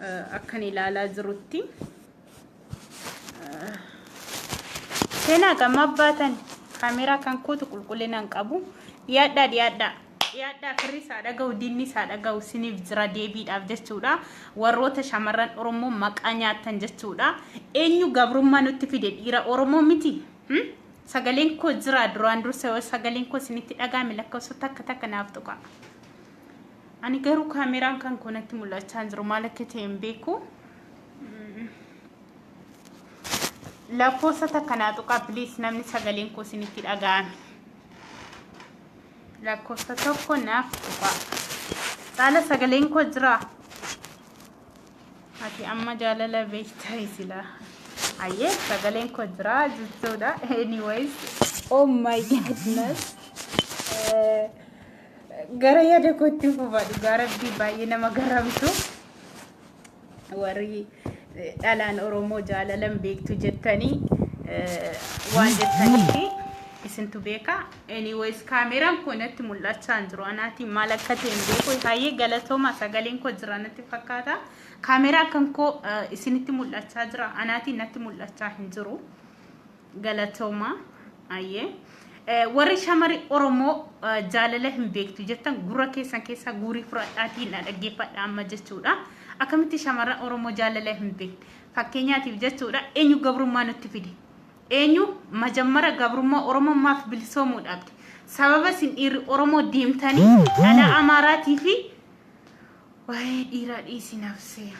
Akkan ilaalaa jirutti. Seenaa gama baatan kaameeraa kan kootu qulqullina hin qabu. Dhiyaadhaa, dhiyaadhaa. Dhiyaadhaa, firri isaa dhaga'u, diinni isaa dhaga'u, isiniif jira deebiidhaaf jechuudha. Warroota shamarran Oromoo maqaa nyaattan jechuudha. Eenyu gabrummaa nutti fide? Dhiira Oromoo miti? Sagaleen koo jira? Duraan dursa yoo sagaleen koo isinitti dhaga'ame lakkoofsa takka takka naaf tuqa. Ani garuu kaameeraan kan koo natti mul'achaa hin jiru, maal akka ta'e hin beeku. Lakkoofsa takka naa tuqaa please, namni sagaleen koo isinitti dhaga'ame. Lakkoofsa 1 naaf tuqaa. Caala, sagaleen koo jira? Ati amma jaalala beektaa silaa. Ayyee, sagaleen koo jira jechuudha. Anyways, oh my goodness. Gara yaada kootti fufa. Dhugaa rabbii baay'ee nama garamtu. Warri dhalaan Oromoo jaalalan beektu jettanii waan jettaniifi isintu beeka. Anyways, kaameeraan koo natti mul'achaa hin jiru. Anaatiin maal akka ta'e hin beeku. Hayyee, galatooma, sagaleen koo jira natti fakkaata. Kaameeraa kan koo isinitti mul'achaa jira. Anaatiin natti mul'achaa hin jiru. Galatooma. Hayyee. Warri shamarri Oromoo jaalala hin beektu jettan, gurra keessan keessaa guurii fudhadhaatii na dhaggeeffadha amma jechuudha. Akkamitti shamarran Oromoo jaalala hin beekne? Fakkeenyaatiif jechuudha, eenyu gabrummaa nutti fide? Eenyu majammara gabrummaa Oromoo maaf bilisoomuu dhabde? Sababa isin dhiirri Oromoo deemtanii dhalaa Amaaraatii fi waa'ee dhiiraa dhiisi nafsee.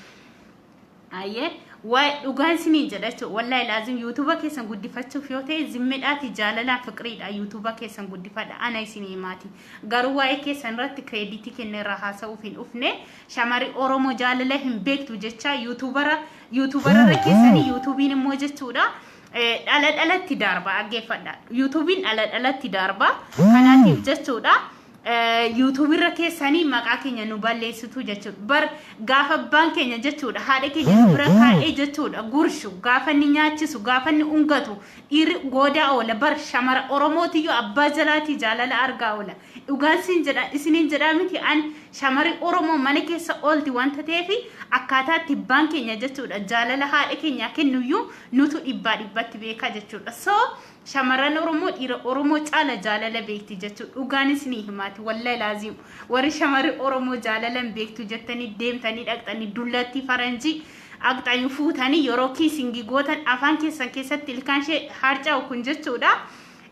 Ayyee, waa'ee dhugaan isiniin jedha jechuudha. Wallaahi laazim yuutuuba keessan guddifachuuf yoo ta'e, zimmidhaati jaalalaa fiqiriidha yuutuuba keessan guddifadha, ana isinii himaati. Garuu waa'ee keessan irratti credit kenne irraa haasa'uuf hin dhufne. Shamarri Oromoo jaalala hin beektu jecha yuutuubara irra keessanii, yuutuubiin immoo jechuudha. Dhala dhalatti darba, dhaggeeffadha. Yuutuubiin dhala dhalatti darba. Kanaatiif jechuudha, yuutuubii irra keessanii maqaa keenya nu balleessitu jechuudha. Bar gaafa abbaan keenya jechuudha haadha keenya nu bira kaa'ee jechuudha gurshu, gaafa inni nyaachisu, gaafa inni ungatu, dhiirri goodaa oola. Bar shamara Oromootiyyuu abbaa jalaatii jaalala argaa oola. Dhugaan siin jedha, isiniin jedhaa miti, an shamari Oromoo mana keessa oolti wanta ta'eef, akkaataa itti abbaan keenya jechuudha jaalala haadha keenyaa kennuyyuu nutu dhibbaa dhibbatti beekaa jechuudha. So shamarran Oromoo dhiira Oromoo caala jaalala beekti jechuudha. Dhugaanis ni himaati. Wallahi laaziim. Warri shamarri Oromoo jaalala hin beektu jettanii deemtanii dhaqxanii dullattii faranjii aqxanii fuutanii yeroo kissing gootan afaan keessan keessatti ilkaan ishee harca'u kun jechuudha.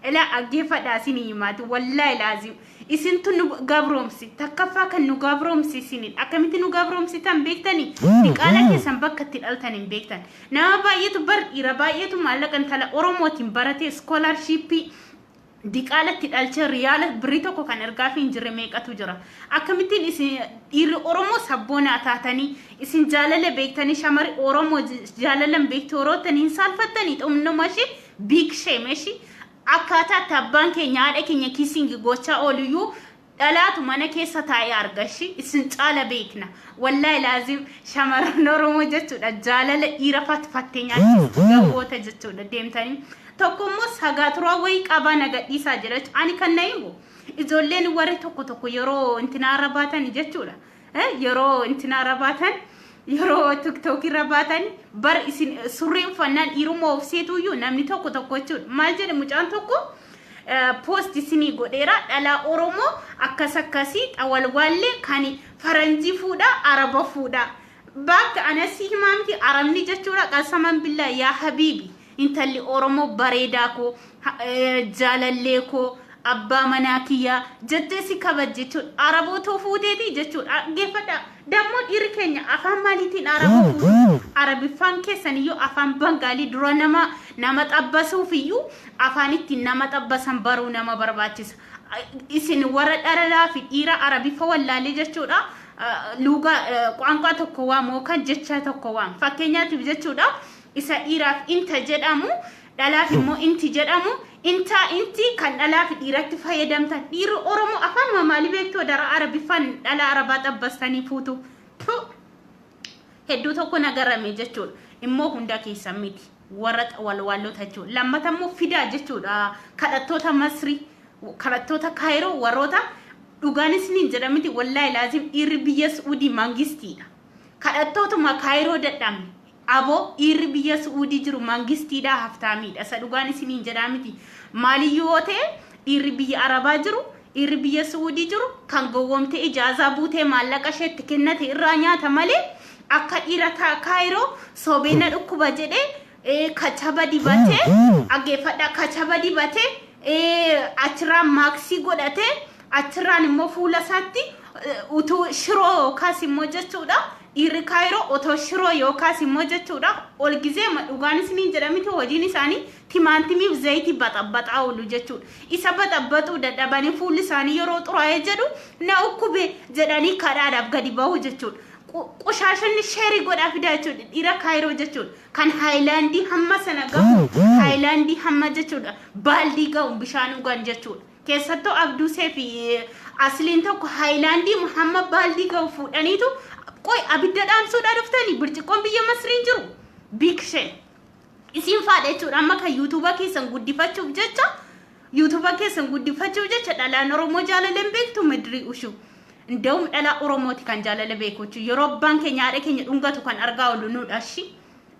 Ilaa, dhaggeeffadhaa, isinii himaati. Wallahi laaziim. Isintu nu gabroomsi. Takkaffaa kan nu gabroomsi isiniin. Akkamitti nu gabroomsitan beektanii? Diqaalaa keessan bakka itti dhaltan hin beektan. Nama baay'eetu bar, dhiira baay'eetu maallaqa intala Oromootiin baratee scholarship diqaalatti dhalchee riyaala birrii tokko kan ergaafii hin jirre meeqatu jira. Akkamittiin isin dhiirri Oromoo sabboonaa taatanii isin jaalala beektanii, shamarri Oromoo jaalala hin beektu yeroo ta'an hin saalfattanii? Xumnuma ishee big shame ishee. Akkaataa itti abbaan keenya haadha keenya kissing gochaa ooluyyuu dhalaatu mana keessa taa'ee argashi isin caala beekna. Wallaahi laazim, shamarran Oromoo jechuudha jaalala dhiira fatfattee nyaachistu gabboota jechuudha deemtanii. Tokko immoo sagaaturaa wayii qabaa na gadhiisaa jedha jechuudha. Ani kan na himu ijoolleen warri tokko tokko yeroo intinaarra baatan jechuudha. Yeroo intinaarra baatan, yeroo tiktookirra baatan, bar isin surree uffannaan dhiirummaa of seetuyyuu namni tokko tokko jechuudha. Maal jedhe mucaan tokko post isinii godheera, dhalaa Oromoo akkas akkasii xawalwaallee kan faranjii fuudha, araba fuudha. Bakka anasii himaa miti, arabni jechuudha, qasaman billaa yaa habiibi, intalli Oromoo bareedaa koo, jaalallee koo, abbaa manaa kiyyaa jettee si kabaj jechuudha. Arabootoo fuuteeti jechuudha. Dhaggeeffadhaa. Dammoo dhiirri keenya afaan maaliitiin araba fuutu? Arabiffaan keessan iyyuu afaan Bangaalii. Dura nama xabbasuuf iyyuu afaan ittiin nama xabbasan baruu nama barbaachisa. Isin warra dhalaa fi dhiira arabiffa wallaalee jechuudha. Luugaa qaanqaa tokko waam yookaan jecha tokko waam. Fakkeenyaatiif jechuudha, isa dhiiraaf inta jedhamu, dhalaaf immoo inti jedhamu, intaa inti kan dhalaa fi dhiiratti fayyadamtan. Dhiirri Oromoo afaanuma maalii beektu dara arabiffaan dhala arabaa xabbastanii fuutu? Hedduu tokko nagarame jechuudha. Immoo hunda keessan miti, warra walwaallota jechuudha. Lammata immoo fidaa jechuudha, kadhattoota Masrii, kadhattoota Kaayiroo, warroota dhugaan isiniin jedhamiti. Wallaahi laazim, dhiirri biyya Su'uudii mangistiidha. Kadhattootuma Kaayiroo dadhabne. Aboo, dhiirri biyya Su'uudii jiru mangistiidhaa haftaamiidha. Isa dhugaan isiniin jedhaa miti. Maaliyyuu yoo ta'e, dhiirri biyya Arabaa jiru, dhiirri biyya Su'uudii jiru kan gowwomtee ijaazaa buutee maallaqa isheetti kennate irraa nyaata malee, akka dhiira Kaayiroo sobee na dhukkuba jedhee kachaba dibatee, dhaggeeffadhaa, kachaba dibatee, achirraan maaksii godhatee, achirraan immoo fuula isaatti utuu shiroo yookaas immoo jechuudha, dhiirri Kaayiroo otoo shiroo yookaas immoo jechuudha, ol gizeema dhugaan isiniin jedhamiti, hojiin isaanii timaantimiif zayitii baxabbaxaa oolu jechuudha. Isa baxabbaxuu dadhabanii fuulli isaanii yeroo xuraa'ee jedhu na ukkube jedhanii kadhaadhaaf gadi bahu jechuudha. Qushaashonni sheerii godhaa fidaa jechuudha, dhiira Kaayiroo jechuudha. Kan haayilaandii hamma sana gahu, haayilaandii hamma jechuudha baaldii gahu bishaan dhugan jechuudha. Keessattuu Abduusee fi Asliin tokko haayilaandii hamma baaldii gahu fuudhaniitu, qoy, abidda dhaamsuudhaa dhuftanii, birciqqoon biyya Masriin jiru. Biiksheen. Isin faadha jechuudha, amma kan yuutuuba keessan guddifachuuf jecha, yuutuuba keessan guddifachuuf jecha dhalaan Oromoo jaalala hin beektu, midrii ushuu. Inda'um dhalaa Oromooti kan jaalala beeku jechuudha. Yeroo abbaan keenya haadha keenya dhungatu kan argaa oolu nuudha shi.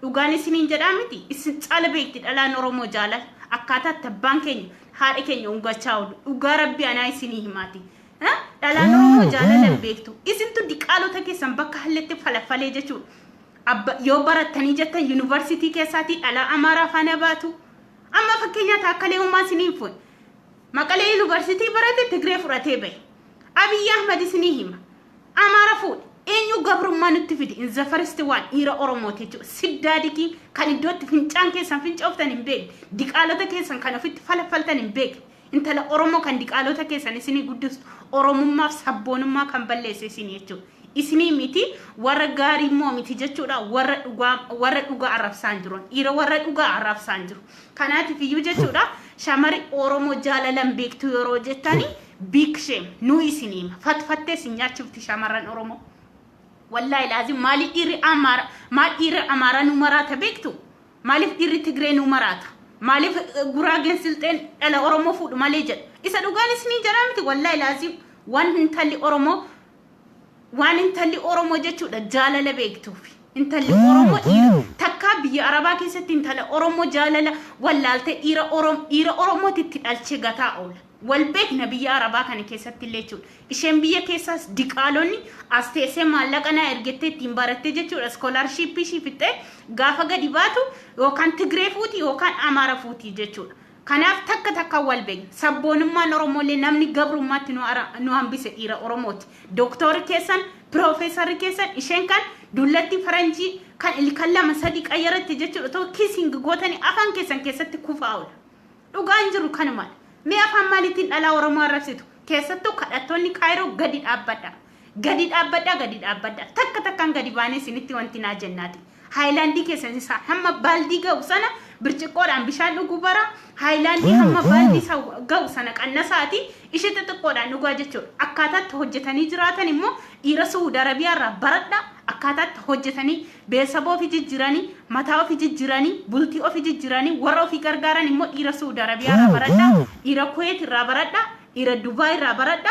Dhugaan isiniin jedhaa miti, isin caala beekti dhalaan Oromoo jaalala, akkaataa itti abbaan keenya haadha keenya dhungachaa oolu. Dhugaa Rabbi anaa isinii himaati. Dhalaan Oromoo jaalala hin beektu. Isintu diqaalota keessan bakka halletti falaffalee jechuudha. Abba, yoo barattanii jettan yuunivarsiitii keessaatii dhalaa Amaaraa faana baatu. Amma fakkeenyaa Taakkalee Uumaa isiniin fuudhe. Maqalee yuunivarsiitii barate, Tigree fudhatee bahe. Abiyyi Ahmad isinii hima. Amaara fuudhe. Eenyu gabrummaa nutti fide? In the first one dhiira Oromooti jechuudha. Siddaadikii kan iddootti fincaan keessan fincooftan hin beekne. Diqaalota keessan kan ofitti falaffaltan hin beekne. Intala Oromoo kan diqaalota keessan isinii guddistu, Oromummaaf sabboonummaa kan balleesse isinii jechuudha. Isinii miti, warra gaarii immoo miti jechuudha, warra dhugaa, warra dhugaa arrabsaan jiru. Dhiira warra dhugaa arrabsaan jiru. Kanaatiif iyyuu jechuudha, shamari Oromoo jaalalan beektu yeroo jettani, big shame nu isinii hima. Fatfattee isin nyaachifti shamarran Oromoo. Wallaahi laazim, maaliif dhiirri Amaara, maal dhiirri Amaaraa nu maraata beektu? Maaliif dhiirri Tigree nu maraata? Maaliif Guraageen, Silxeen dhala Oromoo fuudhu malee jedha. Isa dhugaan isinii jedhaa miti, wallaahi laazim, waan intalli Oromoo, waan intalli Oromoo jechuudha jaalala beektuuf. Intalli Oromoo dhiira takkaa biyya Arabaa keessatti intala Oromoo jaalala wallaaltee dhiira Oromoo, dhiira Oromootti itti dhalchee gataa oola. Wal beekna biyya Arabaa kana keessatti illee jechuudha. Isheen biyya keessaas diqaalonni as teessee maallaqa naa ergettee ittiin barattee jechuudha. Iskoolaarshiippii ishii fixxee gaafa gadi baatu yookaan Tigree fuuti yookaan Amaara fuuti jechuudha. Kanaaf takka takka wal beekna. Sabboonummaan Oromoolee namni gabrummaatti nu hambise dhiira Oromooti. Dooktorri keessan, piroofeesarri keessan, isheen kan dullatti faranjii kan ilkaan lama sadii qayyaratte jechuudha. Otoo kissing gootanii afaan keessan keessatti kufaa oola. Dhugaan jiru kanumadha. Mee afaan maaliitiin dhalaa Oromoo arrabsitu? Keessattuu kadhattoonni Kaayiroo, gadi dhaabbadha. Gadi dhaabbadha, gadi dhaabbadha. Takka takkaan gadi baanee isinitti wanti naa jennaati. Haayilaandii keessan isa hamma baaldii ga'u sana birciqqoodhaan bishaan dhuguu bara. Haayilaandii hamma baaldii isa ga'u sana qannasaati ishee xixiqqoodhaan dhugaa jechuudha. Akkaataatti hojjetanii jiraatan immoo dhiira Su'uud Arabiyaa irraa baradha. Akkaataatti hojjetanii beesaba ofii jijjiiranii, mataa ofii jijjiiranii, bultii ofii jijjiiranii, warra ofii gargaaran immoo dhiira Su'uud Arabiyaa irraa baradha. Dhiira Kuweet irraa baradha. Dhiira Dubaay irraa baradha.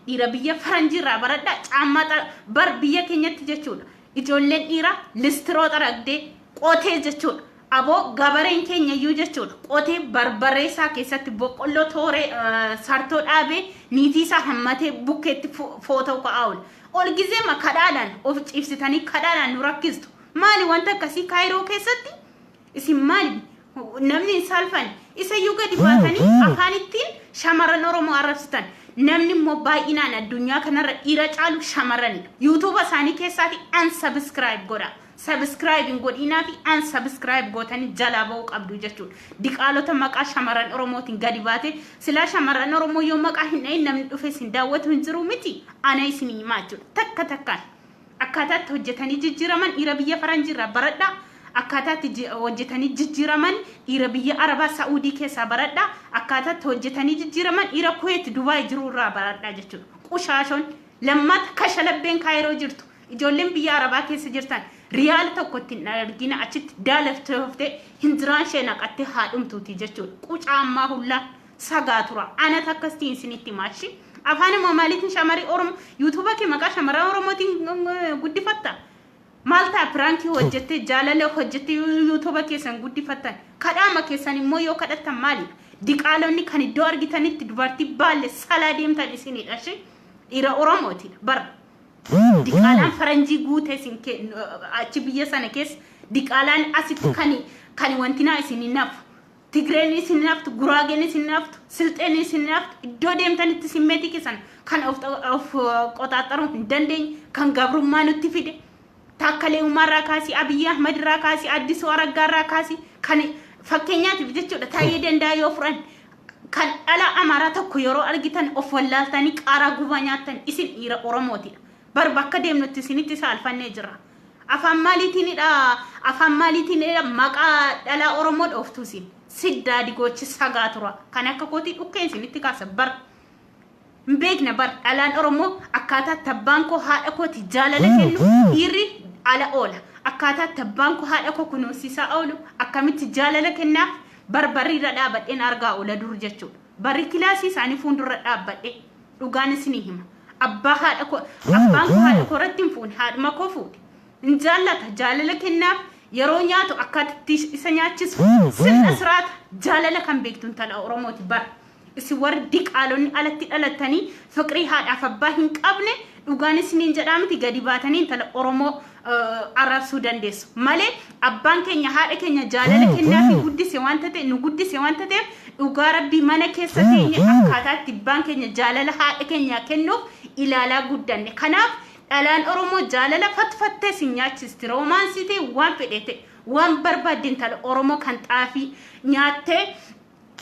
Dhiira biyya faranjii irraa baradha. Caammaa bar biyya keenyatti jechuudha. Ijoolleen dhiiraa listiroo xaragdee qotee jechuudha. Aboo, gabareen keenya iyyuu jechuudha. Qotee barbaree isaa keessatti boqqolloo tooree, sartoo dhaabee, niitii isaa hammatee bukkeetti footoo ka'aa oola. Ol gizeema kadhaadhaan of ciibsitanii kadhaadhaan nu rakkistu. Maali wanta akkasii Kaayiroo keessatti? Isin maali? Namni hin saalfanne. Isayyuu gadi baatanii afaan ittiin shamarran Oromoo arrabsitan. Namni immoo baay'inaan addunyaa kanarra dhiira caalu shamarranidha. Yuutuuba isaanii keessaati unsubscribe godha. Subscribe hin godhinaa fi unsubscribe gootanii jalaa ba'uu qabdu jechuudha. Diqaalota maqaa shamarran Oromootiin gadi baate, silaa shamarran Oromoo yoo maqaa hin dhahin namni dhufe isin daawwatu hin jiru miti. Ana isin himaa jechuudha. Takka takkaan. Akkaataatti hojjetanii jijjiiraman dhiira biyya faranjii irraa baradhaa. Akkaataatti hojjetanii jijjiiraman dhiira biyya Arabaa Sa'uudii keessaa baradhaa. Akkaataatti hojjetanii jijjiiraman dhiira Kuweet, Dubaay jiru irraa baradhaa jechuudha. Qushaashoon lammata kashalabbeen Kaayiroo jirtu. Ijoolleen biyya Arabaa keessa jirtan riyaala tokko ittiin argina, achitti daalafteeftee hinjiraan ishee naqattee haa dhumtuuti jechuudha. Qucaa ammaa hullaa sagaa tura. Anata akkasitiin isinitti maashi. Afaanuma maaliitiin shamarri Oromoo yuutuuba kee maqaa shamarran Oromootiin guddifatta? Maal ta'a piraankii hojjettee, jaalala hojjettee yuutuuba keessan guddifattan? Kadhaama keessan immoo yoo kadhattan maalidha? Diqaalonni kan iddoo argitanitti dubartii baalle salaa deemtan isinidha ishee dhiira Oromootidha bara. Diqaalaan faranjii guutee isin achi biyya sana keessa, diqaalaan asitti kan wantinaa isin hin nafu. Tigreen isin hin haftu, Guraageen isin hin haftu, Silxeen isin hin haftu, iddoo deemtanitti simmeetii keessan kan of qoxaaxaruu hin dandeenye, kan gabrummaa nutti fide. Taakkalee Uumaarraa kaasii, Abiyyi Ahmad irraa kaasii, Addisuu Araggaa irraa kaasii, kan fakkeenyaatiif jechuudha, Taayyee Danda'a yoo fudhan, kan dhala Amaaraa tokko yeroo argitan of wallaaltanii qaaraa gubaa nyaattan isin dhiira Oromootidha. Bar bakka deemnutti isinitti saalfannee jirra. Afaan maaliitiinidha, afaan maaliitiinidha maqaa dhalaa Oromoo dhooftu isin? Siddaa digoochi sagaa tura. Kan akka kootii dhukkeen isinitti kaasa bar. Hin beekna bar, dhalaan Oromoo akkaataa itti abbaan koo haadha kooti jaalala kennu, dhiirri ala oola. Akkaataa itti abbaan koo haadha koo kunuunsisaa oolu, akkamitti jaalala kennaaf, bar barriirra dhaabadheen argaa oola dur jechuudha. Barri kilaasii isaanii fuuldura dhaabbadhee dhugaan isinii hima. Abbaa haadha koo, abbaan koo haadha koo irratti hin fuune, haadhuma koo fuudhe. Hin jaallata, jaalala kennaaf, yeroo nyaatu akkaatti isa nyaachisu, sirna siraata jaalala kan beektu intala Oromooti bara. Isin warri diqaalonni alatti dhalattanii fiqrii haadhaaf abbaa hin qabne, dhugaan isiniin jedhaa miti, gadi baatanii intala Oromoo arrabsuu dandeessu. Malee abbaan keenya haadha keenya jaalala kennaa fi guddise wanta ta'e, nu guddise wanta ta'eef, dhugaa rabbii mana keessa teenye akkaataa itti abbaan keenya jaalala haadha keenyaa kennuuf ilaalaa guddanne. Kanaaf dhalaan Oromoo jaalala fatfattee sin nyaachisti. Roomaansii ta'e, waan fedhe ta'e, waan barbaadde, intala Oromoo kan xaafii nyaattee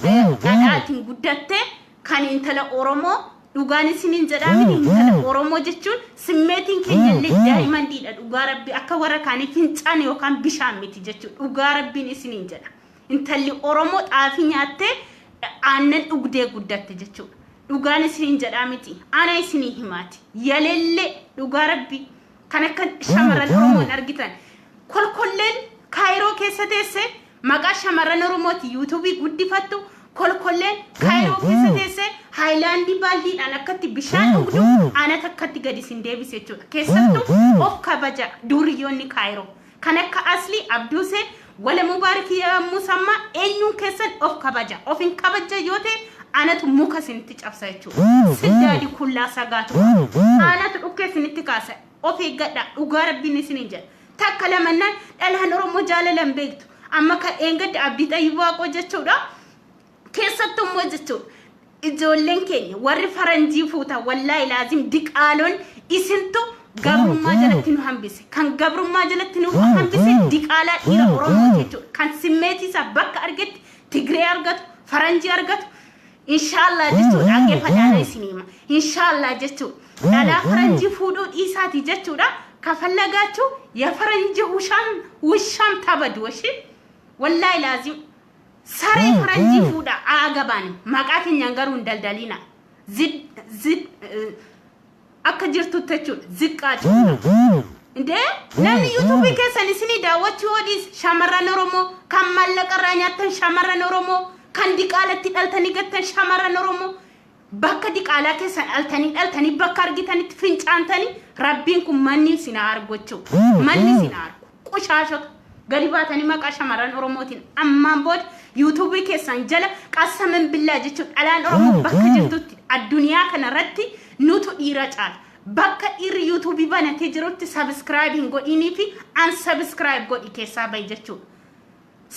dhadhaatiin guddatte, kan intala Oromoo, dhugaan isiniin jedhaa miti, intala Oromoo jechuun simmeetiin keenya illee daayimandiidha, dhugaa rabbii, akka warra kaanii fincaan yookaan bishaan miti jechuudha, dhugaa rabbiin isiniin jedha. Intalli Oromoo xaafii nyaattee aannan dhugdee guddatte jechuudha. Dhugaan isiniin jedhaa miti, ana isinii himaati. Yalellee dhugaa rabbii kan akka shamarran Oromoo hin argitan. Kolkolleen Kaayiroo keessa teesse maqaa shamarran Oromooti yuutuubii guddifattu, kolkolleen Kaayiroo keessa teesse haayilaandii baaldiidhaan akkatti bishaan dhugdu, anata akkatti gadi isin deebise jechuudha. Keessattuu of kabaja duuriyyoonni Kaayiroo. Kan akka Aslii Abduusee wala Mubaarik Musammaa eenyuun keessan of kabaja. Of hin kabajja yoo ta'e anatu muka isinitti cabsa jechuudha. Siddaadi kullaa sagaatu. Anatu dhukkee isinitti kaasa. Of eeggadha, dhugaa rabbiin isiniin jedha. Takka lamannaan dhalaan Oromoo jaalala hin beektu. Amma kan dheengadda Abdii Xayyib Waaqoo jechuudha. Keessattuu immoo jechuudha. Ijoolleen keenya warri faranjii fuuta, wallaahi laazim diqaaloon isintu gabrummaa jalatti nu hambise. Kan gabrummaa jalatti nu hambise diqaalaa dhiira Oromoo jechuudha. Kan simmeetii isaa bakka argetti Tigree argatu, faranjii argatu. Inshaallah jechuudha. Dhaggeeffadhaan isin hima. Inshaallah jechuudha. Dhalaa faranjii fuudhuu dhiisaati jechuudha. Kafallagaachuu ya faranjii hushaam wushaam tabadu ishee. Wallaahi laazim. Saree faranjii fuudha aagabaan maqaa keenyaan garuu hin daldalina. Zid zid akka jirtutti jechuudha. Ziqqaa jechuudha. Indee namni yuutuubii keessan isinii daawwachuu yoo dhiise, shamarran Oromoo kan maallaqa irraa nyaattan, shamarran Oromoo kan diqaalatti dhaltanii gattan, shamarran Oromoo bakka diqaalaa keessan dhaltanii dhaltanii bakka argitanitti fincaantanii, rabbiin kun manni isin haa argu jechuudha. Manni isin haa argu. Qushaashota gadi baatanii maqaa shamarran Oromootiin ammaan booda yuutuubii keessan jala qassaman billaa jechuudha. Dhalaan Oromoo bakka jirtutti addunyaa kanarratti nutu dhiira caala. Bakka dhiirri yuutuubii banatee jirutti sabiskiraayib hin godhinii fi unsubscribe godhi keessaa bahi jechuudha.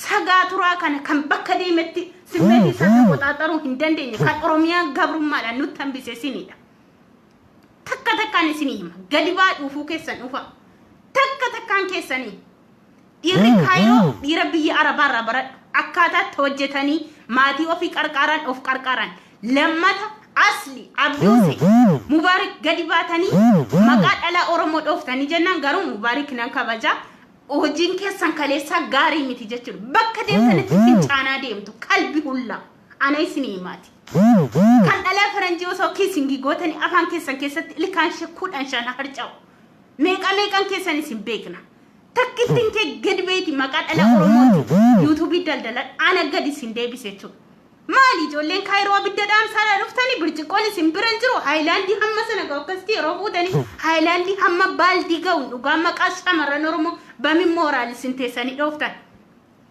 Sagaa turaa kana kan bakka deemetti simmeetii isaa qoxaaxaruu hin dandeenye, kan Oromiyaan gabrummaadhaan nutti hambise isinidha. Takka takkaan isinii hima. Gadi baa dhuufuu keessan dhufa. Takka takkaan keessanii. Dhiirri Kaayiroo dhiira biyya Arabaarraa baradhu. Akkaataatti hojjetanii maatii ofii qarqaaran, of qarqaaran. Lammata Asli Abduuse Mubaarik gadi baatanii maqaa dhalaa Oromoo dhooftanii jennaan, garuu Mubaarik nan kabajaa. Hojiin keessan kaleessaa gaarii miti jechuudha. Bakka deemtanitti fincaanaa deemtu kalbi hullaa. Ana isinii himaati. Kan dhalaa faranjii osoo kiisingii gootanii afaan keessan keessatti ilkaan ishee 15 harca'u. Meeqa meeqan keessan isin beekna. Takkittiin kee gadi beeti maqaa dhala Oromooti. Yuutuubii daldalan ana gadi isin deebise jechuudha. Maali ijoolleen Kaayiroo abidda dhaamsaadhaa dhuftanii birciqqoon isin bira hin jiru haayilaandii hamma sana ga'u akkasitti yeroo fuutanii haayilaandii hamma baaldii ga'uun dhugaa maqaa shamarran Oromoo bamin mooraal isin teessanii dhooftan.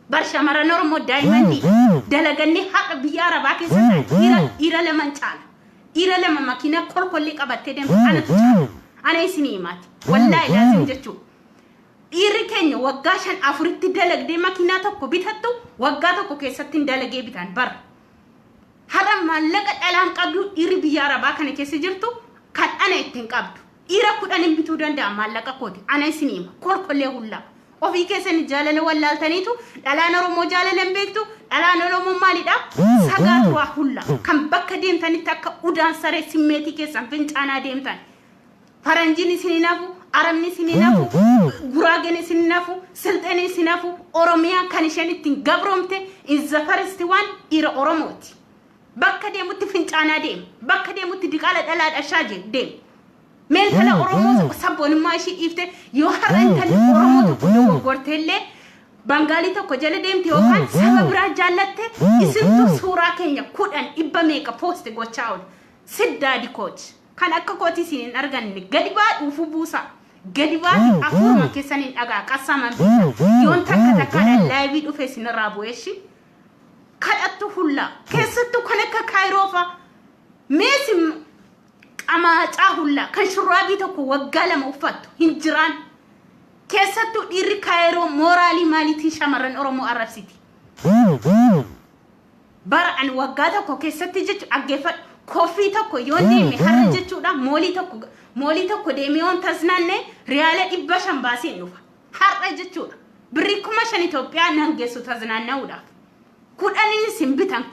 Bar shamarran Oromoo daa'imandii dalagannee har'a biyya Arabaa keessa ta'e dhiira dhiira laman caala. Dhiira lama makiinaa kolkollee qabattee deemtu anatu caala. Ana isinii himaati. Wallaahi laazim jechuudha. Dhiirri keenya waggaa shan afuritti dalagdee makiinaa tokko bitattu waggaa tokko keessatti hin dalagee bitan bara. Har'a maallaqa dhalaan qabdu dhiirri biyya Arabaa kana keessa jirtu kan ana ittiin qabdu. Dhiira kudhanin bituu danda'a maallaqa kooti. Ana isin hima. Kolkollee hullaa. Ofii keessan jaalala wallaaltaniitu dhalaan Oromoo jaalala hin beektu. Dhalaan Oromoo maalidha? Sagaa turaa hullaa. Kan bakka deemtanitti akka udaan saree simmeetii keessan fincaanaa deemtan. Faranjiin isin hin hafu, Arabni isin hin hafu, Guraageen isin hin hafu, Silxeen isin hafu, Oromiyaan kan isheen ittiin gabroomte in the first one dhiira Oromooti. Bakka deemutti fincaanaa deema. Bakka deemutti diqaala dhalaa dhashaa deema. Mee intala Oromoo sabboonummaa ishii dhiifte yoo har'a intalli Oromoo tokko dogoggorte illee Bangaalii tokko jala deemte yookaan saba biraa jaallatte isintu suuraa keenya kudhan dhibba meeqa post gochaa oola. Siddaadi kooti. Kan akka kootii isin hin arganne gadi baa dhuufuu buusaa. Gadi baati afuuruma keessan hin dhagaa qassaman billaa. Yoon takka takkaadhaan laayivii dhufe isinirraa bu'eeshi. Kadhattu hullaa. Keessattuu kan akka Kaayiroo fa'a. Mee isin qamaacaa hullaa kan shurraabii tokko waggaa lama uffattu hin jiraan. Keessattuu dhiirri Kaayiroo mooraalii maaliitiin shamarran Oromoo arrabsiti. Bara ani waggaa tokko keessatti jechu dhaggeeffadhu koffii tokko yoon deeme har'a jechuudha moolii tokko moolii tokko deemee yoon tasnaanne riyaala 500 baaseen dhufa. Har'a jechuudha. Birrii 5000 Itoophiyaa nan geessu taznaanna'uudhaaf. Kudhaniin isin bitan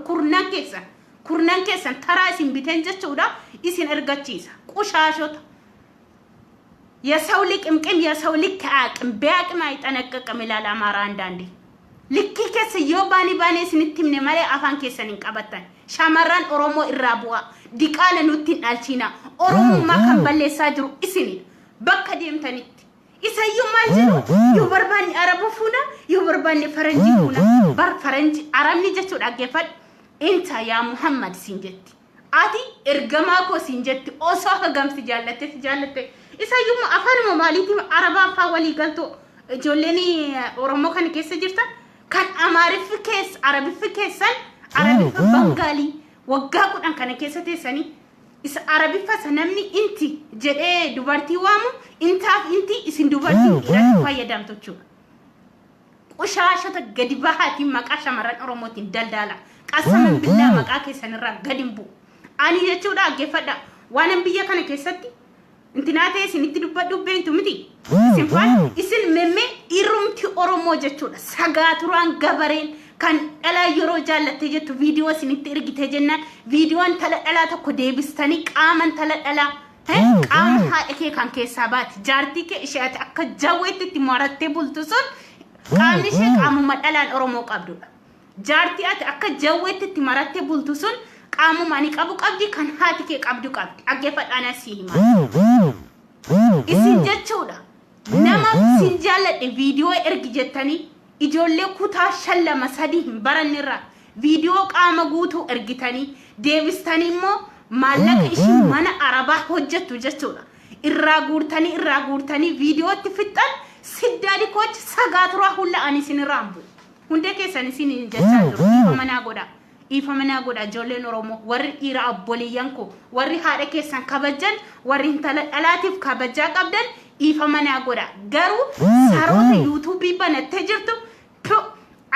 kurnan keessan kurnan keessan taraa isin biteen jechuudha isin ergachiisa. Qushaashota. የሰው ልቅምቅም የሰው ልክ አያውቅም። ቢያውቅም አይጠነቀቅም ይላል አማራ አንዳንዴ። Likkii keessa yoo baanii baanee isinitti himne malee afaan keessan hin qabattan. Shamarran Oromoo irraa bu'aa. Diqaala nutti hin dhalchiina. Oromummaa kan balleessaa jiru isinidha. Bakka deemtanitti. Isayyuu maal jedhu yoo barbaanne Araba fuuna yoo barbaanne faranjii fuuna. Bar faranjii Arabni jechuudha dhaggeeffadhu. Inta yaa Muhammad siin jetti. Ati ergamaa koo siin jetti osoo hagam si jaallatte si jaallatte isayyuu afaanuma maaliitiin arabaa faa walii galtu ijoolleen Oromoo kana keessa jirtan kan Amaariffi keessa Arabiffi keessan Arabiffa Bangaalii waggaa 10 kana keessa teessanii isa Arabiffa isa namni inti jedhee dubartii waamu intaaf inti isin dubartiin dhiiratti fayyadamtu jechuudha. Qushaashota gadi bahaatiin maqaa shamarran Oromootiin daldaala. Qasaman billaa maqaa keessan irraa gadi hin bu'u. Ani jechuudha dhaggeeffadha. Waanan biyya kana keessatti intinaa ta'e isinitti dubbadhu beektu miti. Isin faan isin memmee dhiirumti Oromoo jechuudha. Sagaaturaan gabareen kan dhalaa yeroo jaallattee jettu viidiyoo isinitti ergitee jennaan viidiyoo intala dhalaa tokko deebistanii qaama intala dhalaa Qaama haadha kee kan keessaa baate jaartii kee ishee ati akka jawweetti itti marattee bultu sun qaamni ishee qaamuma dhalaan Oromoo qabdudha. Jaartii ati akka jawweetti itti marattee bultu sun qaamuma ani qabu qabdi kan haati kee qabdu qabdi. Dhaggeeffadhaan asii himaa. Isin jechuudha. Nama sin jaalladhe viidiyoo ergi jettanii ijoollee kutaa 5 2 3 hin barannerraa viidiyoo qaama guutuu ergitanii deebistanii immoo maallaqa ishii mana arabaa hojjettu jechuudha. Irraa guurtanii irraa guurtanii viidiyootti fixxan siddaadi koochi sagaa turaa hulla ani isin irraa hin bu'u. Hundee keessan isin hin jechaa jiru. Dhiifama naa godhaa. Dhiifama naa godhaa ijoolleen Oromoo warri dhiira obboleeyyan koo warri haadha keessan kabajjan warri intala dhalaatiif kabajaa qabdan dhiifama naa godhaa. Garuu saroota yuutuubii banattee jirtu pu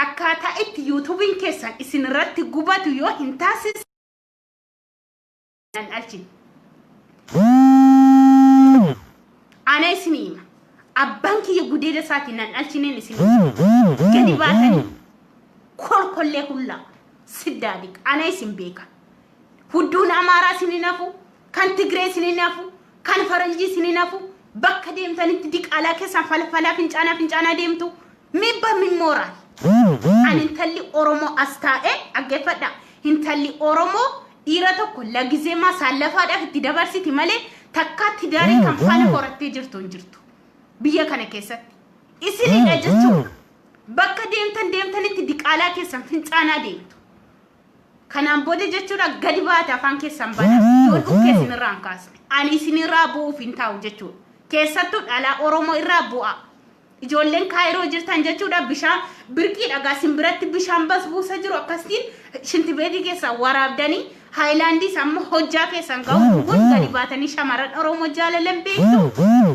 akkaataa itti yuutuubiin keessan isin irratti gubatu yoo hin taasisne nan dhalchine. Ana isin hima. Abbaan kiyya gudeeda isaatiin nan dhalchineen isin hima. Gadi baatanii kolkollee hullaa siddaadiq ana isin beeka. Hudduun Amaaraa isin hin hafu, kan Tigree isin hin hafu, kan Faranjii isin hin hafu. Bakka deemtanitti diqaalaa keessaan falfalaa fincaanaa fincaanaa deemtu. Mibba min mooraal. Ani intalli Oromoo as taa'ee dhaggeeffadha. Intalli Oromoo dhiira tokko lagizee masaallafaadhaaf itti dabarsiti malee takkaa tidaarii kan faana horattee jirtu hin jirtu. Biyya kana keessatti. Isinidha jechuudha. Bakka deemtan deemtanitti diqaalaa keessan fincaanaa deemtu. Kanaan booda jechuudha gadi baate afaan keessan bana. Yoon dhukkee isinirraa hin kaasne. Ani isinirraa bu'uuf hin taa'u jechuudha. Keessattuu dhalaa Oromoo irraa bu'a. Ijoolleen Kaayiroo jirtan jechuudha bishaan birqii dhagaa isin biratti bishaan bas buusa jiru akkasiin shintibeetii keessaa waraabdanii haayilaandiis amma hojjaa keessan ga'u dhuguun gadi baatanii shamarran Oromoo jaalalan beektu.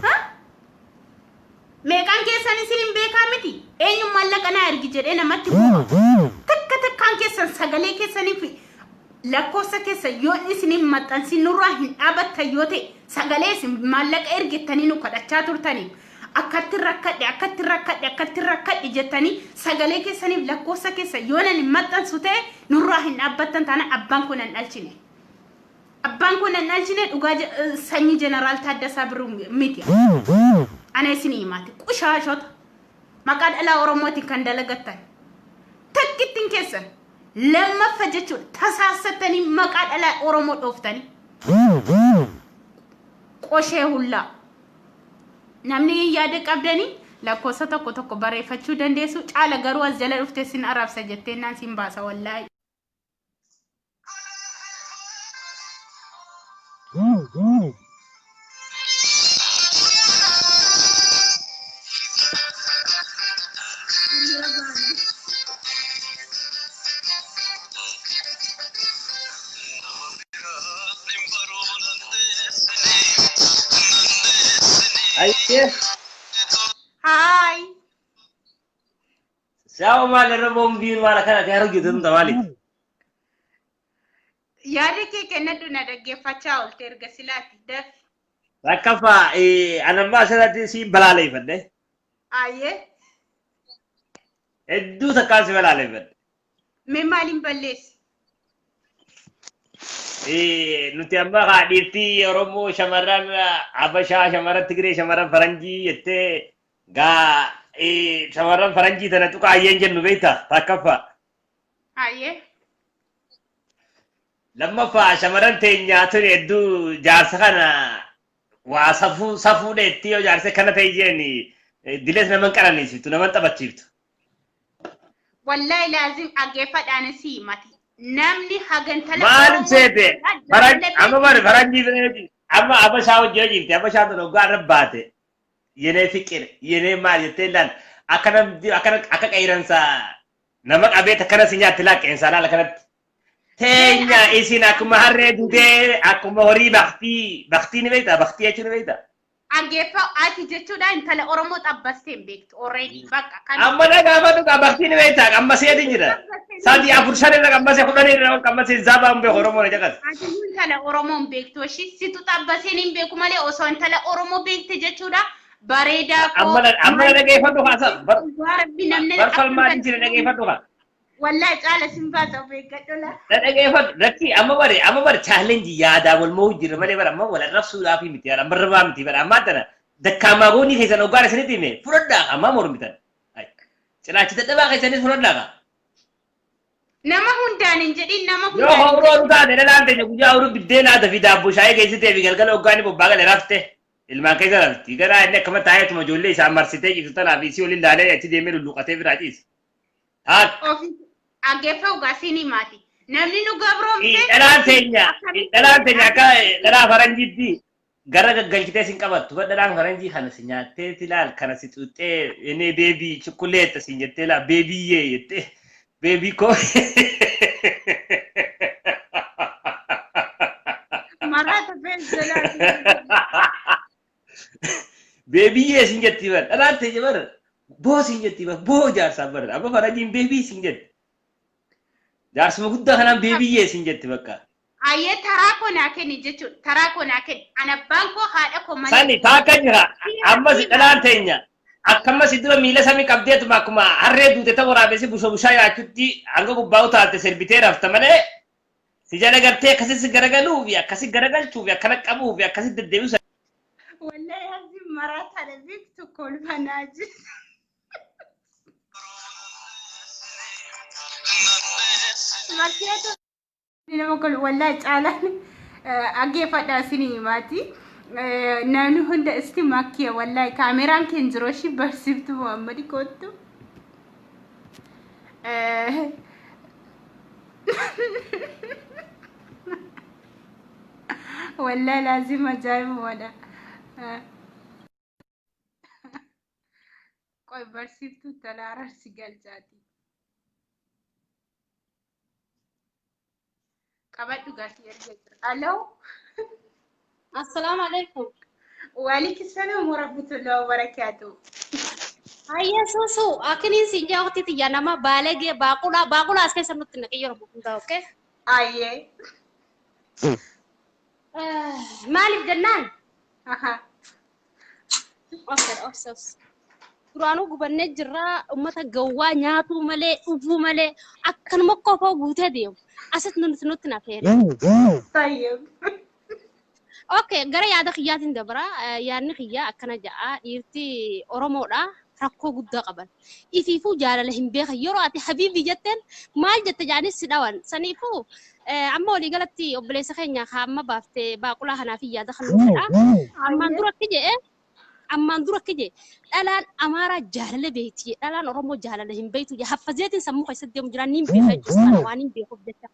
Ha? Meeqaan keessan isin hin beekaa miti? Eenyu maallaqa naa ergi jedhee namatti bu'a. Takka takkaan keessan sagalee keessanii fi lakkoofsa keessan yoo isin hin maxxansin nurraa hin dhaabattan yoo ta'e sagalee isin maallaqa ergettanii nu kadhachaa turtanii akkatti rakkadhe akkatti rakkadhe akkatti rakkadhe jettanii sagalee keessaniif lakkoofsa keessan yoo nan hin maxxansu ta'e nurraa hin dhaabbattan taana abbaan kun hin dhalchine. Abbaan kun hin dhalchine dhugaa sanyii jeneraal Taaddasaa Birruu miti. Ana isin himaati. Qushaashota. Maqaa dhalaa Oromootiin kan dalagattan. Takkittiin keessan. Lammaffa jechuudha. Tasaassattanii maqaa dhalaa Oromoo dhooftanii. Qoshee hullaa. Namni yaada qabdanii lakkoofsa tokko tokko barreeffachuu dandeessu. Caala garuu as jala dhuftee sin arrabsa jettee naan sin baasa wallaahi. Ayyee. Haay. Sawa maal irra boombiin waan akkana ati hojjetu hunda maaliif? Yaada kee kennadhu na dhaggeeffachaa oolte erga silaati. Dafi. Rakkaffaa anammaa asirratti si balaaleeffadhe. Ayyee. Hedduu takkaan si balaaleeffadhe. Mee maaliin balleessi? Nuti amma haa dhiirtii Oromoo shamarran Habashaa, shamarran Tigree, shamarran Faranjii jettee gaa shamarran Faranjii tana tuqa ayyeen jennu beektaa takkaffaa. Ayyee. Lammaffaa shamarran teenyaa tuni hedduu jaarsa kana waa safuu safuu dheetti yoo jaarsa kana ta'e jeen dilees naman qananiisiftu naman taphachiiftu. Wallahi laazim dhaggeeffadhaan si himati. Namni hagantala Maaliif seete? Amma bari faranjii bira amma abashaa hojii hojiifte abashaa tun hoggaa irra baate yenee fiqir yenee maal jettee laal akka namni akka akka qeeransa nama qabee takkana si nyaatti laa qeensaa laala kanatti. Teenya isin akkuma harree dutee akkuma horii baktii baktii ni beektaa baktii jechuun ni beektaa. Dhaggeeffa ati jechuudha intala Oromoo xabbastee hin beektu already bakka kan Amma na gaafatu qaba baktii ni beektaa qammasee jira. Sadii afur shan irra qammasee kudhan irra ol qammasee zaabaa hin beeku Oromoo na caqas. Ati intala Oromoo hin beektu ishii situ xabbaseen hin beeku malee osoo intala Oromoo beekte jechuudha bareedaa koo. Amma na dhageeffadhu kaasa. Dhugaa rabbi namni Bar falmaan jira dhageeffadhu kaa. Wallahi caala sin baasa of eeggadhu laa. Na dhageeffadhu lakki amma bare amma bare challenge yaadaa wal mo'u jira malee bara amma wal arrabsuudhaaf miti yaada amma rabaa miti bara ammaa tana dakkaamaa goonii keessan hoggaan isinitti hime fudhadhaa ammaa mormitan. Cinaachi dadhabaa keessanis fudhadhaa kaa. Nama hundaan hin jedhin nama Yoo hundaan hin hawroo olu taate dhalaan teenya guyyaa hawruu biddeen haata fi daabboo shaayii geessitee fi galgala hoggaan bobbaa gale rafte. Ilmaan keessa rafti. Garaa inni akkama taa'eetuma ijoollee isaa marsitee ciiftu tanaa fi isii waliin laalee achi deemee lulluqatee biraa ciisa. Taak. Ofi dhaggeeffa dhugaa siin himaati. Namni nu gabroomse Dhalaan teenya dhalaan teenya akka dhalaa faranjiitti gara gaggalchitee sin qabattu. Bar dhalaan faranjii kana si nyaattee si laal kana si xuuxxee inni beebii chukkuleetta siin jettee laa beebiyyee jettee beebii koo. Maraata fees jalaati. Beebiyyee siin jetti bar dhalaan teenya bar boo siin jetti bar boo jaarsaaf bar amma faranjiin beebii siin jetti. Jaarsuma guddaa kanaan beebiyyee siin jetti bakka. Ayyee taraa koo naa kenni jechuudha. Taraa koo naa kenni. An abbaan koo haadha koo malee. Sani taakka jira. Ammas dhalaan teenya. Akkamas dura miila samii qabdeetuma akkuma harree duute ta waraabessi busha bushaa yaachutti hanga gubbaa utaalte sirbitee rafta malee si jala gartee akkasi si garagaluu fi akkasi garagalchuu fi akkana qabuu fi akkasi deddeebisu. Wallahi asi maraataadha beektu kolfanaa jira. Makiyaatu nama kol wallahi caalaan dhaggeeffadhaa isin himaati. Namni hunda isti makkiya wallahi kaameraan keen jiru ishii barsiiftu Muhammad kottu. Wallahi laazim ajaa'ibumadha. Qoy barsiiftuu talaa ararsi galchaati. Qabadhu gaasii ergee jira. Aloo. Assalaamu alaikum. Waalaikum salaam warahmatullahi wabarakaatuh. Hayya suusu akkiniin siin jaa waqtii tiyya nama baalagee baaqulaa baaqulaa as keessa nutti naqi yeroo hundaa okay? Ayyee. Maaliif jennaan? Aha. Okay, obsa obsa. Duraanuu gubannee jirraa uummata gawwaa nyaatuu malee dhuguu malee akkanuma qofaa guutee deemu. Asitti nuti nutti nafeera. Tayyib. Okay, gara yaada kiyyaatiin dabara. Yaadni kiyyaa akkana ja'a. Dhiirti Oromoodha. Rakkoo guddaa qaban. Ifiifuu jaalala hin beekan. Yeroo ati habiibii jetteen maal jette jedhanii si dhawan. Saniifuu amma walii galatti obboleessa keenya amma baaftee baaqulaa kanaaf yaada kan nuufidha. Ammaan dura akki jedhee ammaan dura akki jedhe dhalaan Amaaraa jaalala beekti. Dhalaan Oromoo jaalala hin beektu. Haffazeetiin sammuu keessatti deemu jira. Niin beeka jechuudha. Waan hin beekuuf jecha.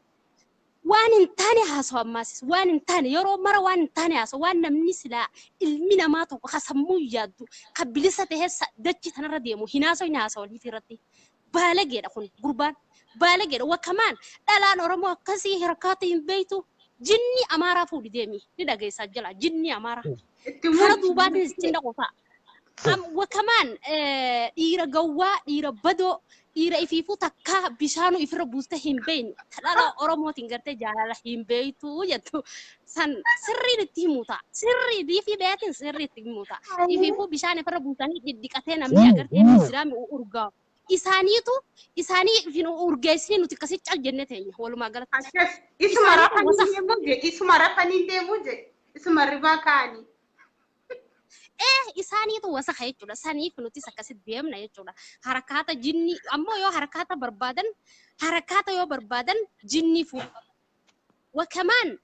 Waan hin taane haasawa ammaasis waan hin taane yeroo mara waan hin taane haasawa waan namni silaa ilmi namaa tokko ka sammuu yaaddu ka bilisa tahee dachii tanarra deemu hin haasawu hin haasawa liifii irratti. Baalageedha kun gurbaan baalageedha wakamaan dhalaan Oromoo akkasii harkaatti hin beektu jinni Amaaraa fuudhi deemi ni dhageessaa jala jinni Amaaraa. Itti Kara muudi. duubaatiin ittiin dhaqu ta'a. Wakamaan dhiira gawwaa dhiira badoo dhiira ifiifuu takkaa bishaanuu ifirra buustee hin beekne dhala Oromootiin gartee jaalala hin beektu jettu san sirriin itti himu ta'a. Sirrii diifii beekin sirrii itti himu ta'a. Ifiifuu bishaan ifirra buusanii dhidhiqatee namni agartee misiraami urgaa'u. Isaaniitu isaanii ifin urgeessinii nuti akkasii cal jennee teenya walumaa galatti. Akkas. Isuma Isaaniitu rafanii wasa deemuu je. Isuma rafanii deemuu je. Isuma ribaa kaa'anii. Isaaniitu wasaka jechuudha. Saniif nutis akkasitti deemna jechuudha. Harakaata jinni ammoo yoo harakaata barbaadan harakaata yoo barbaadan jinni fuudhu. Wakamaan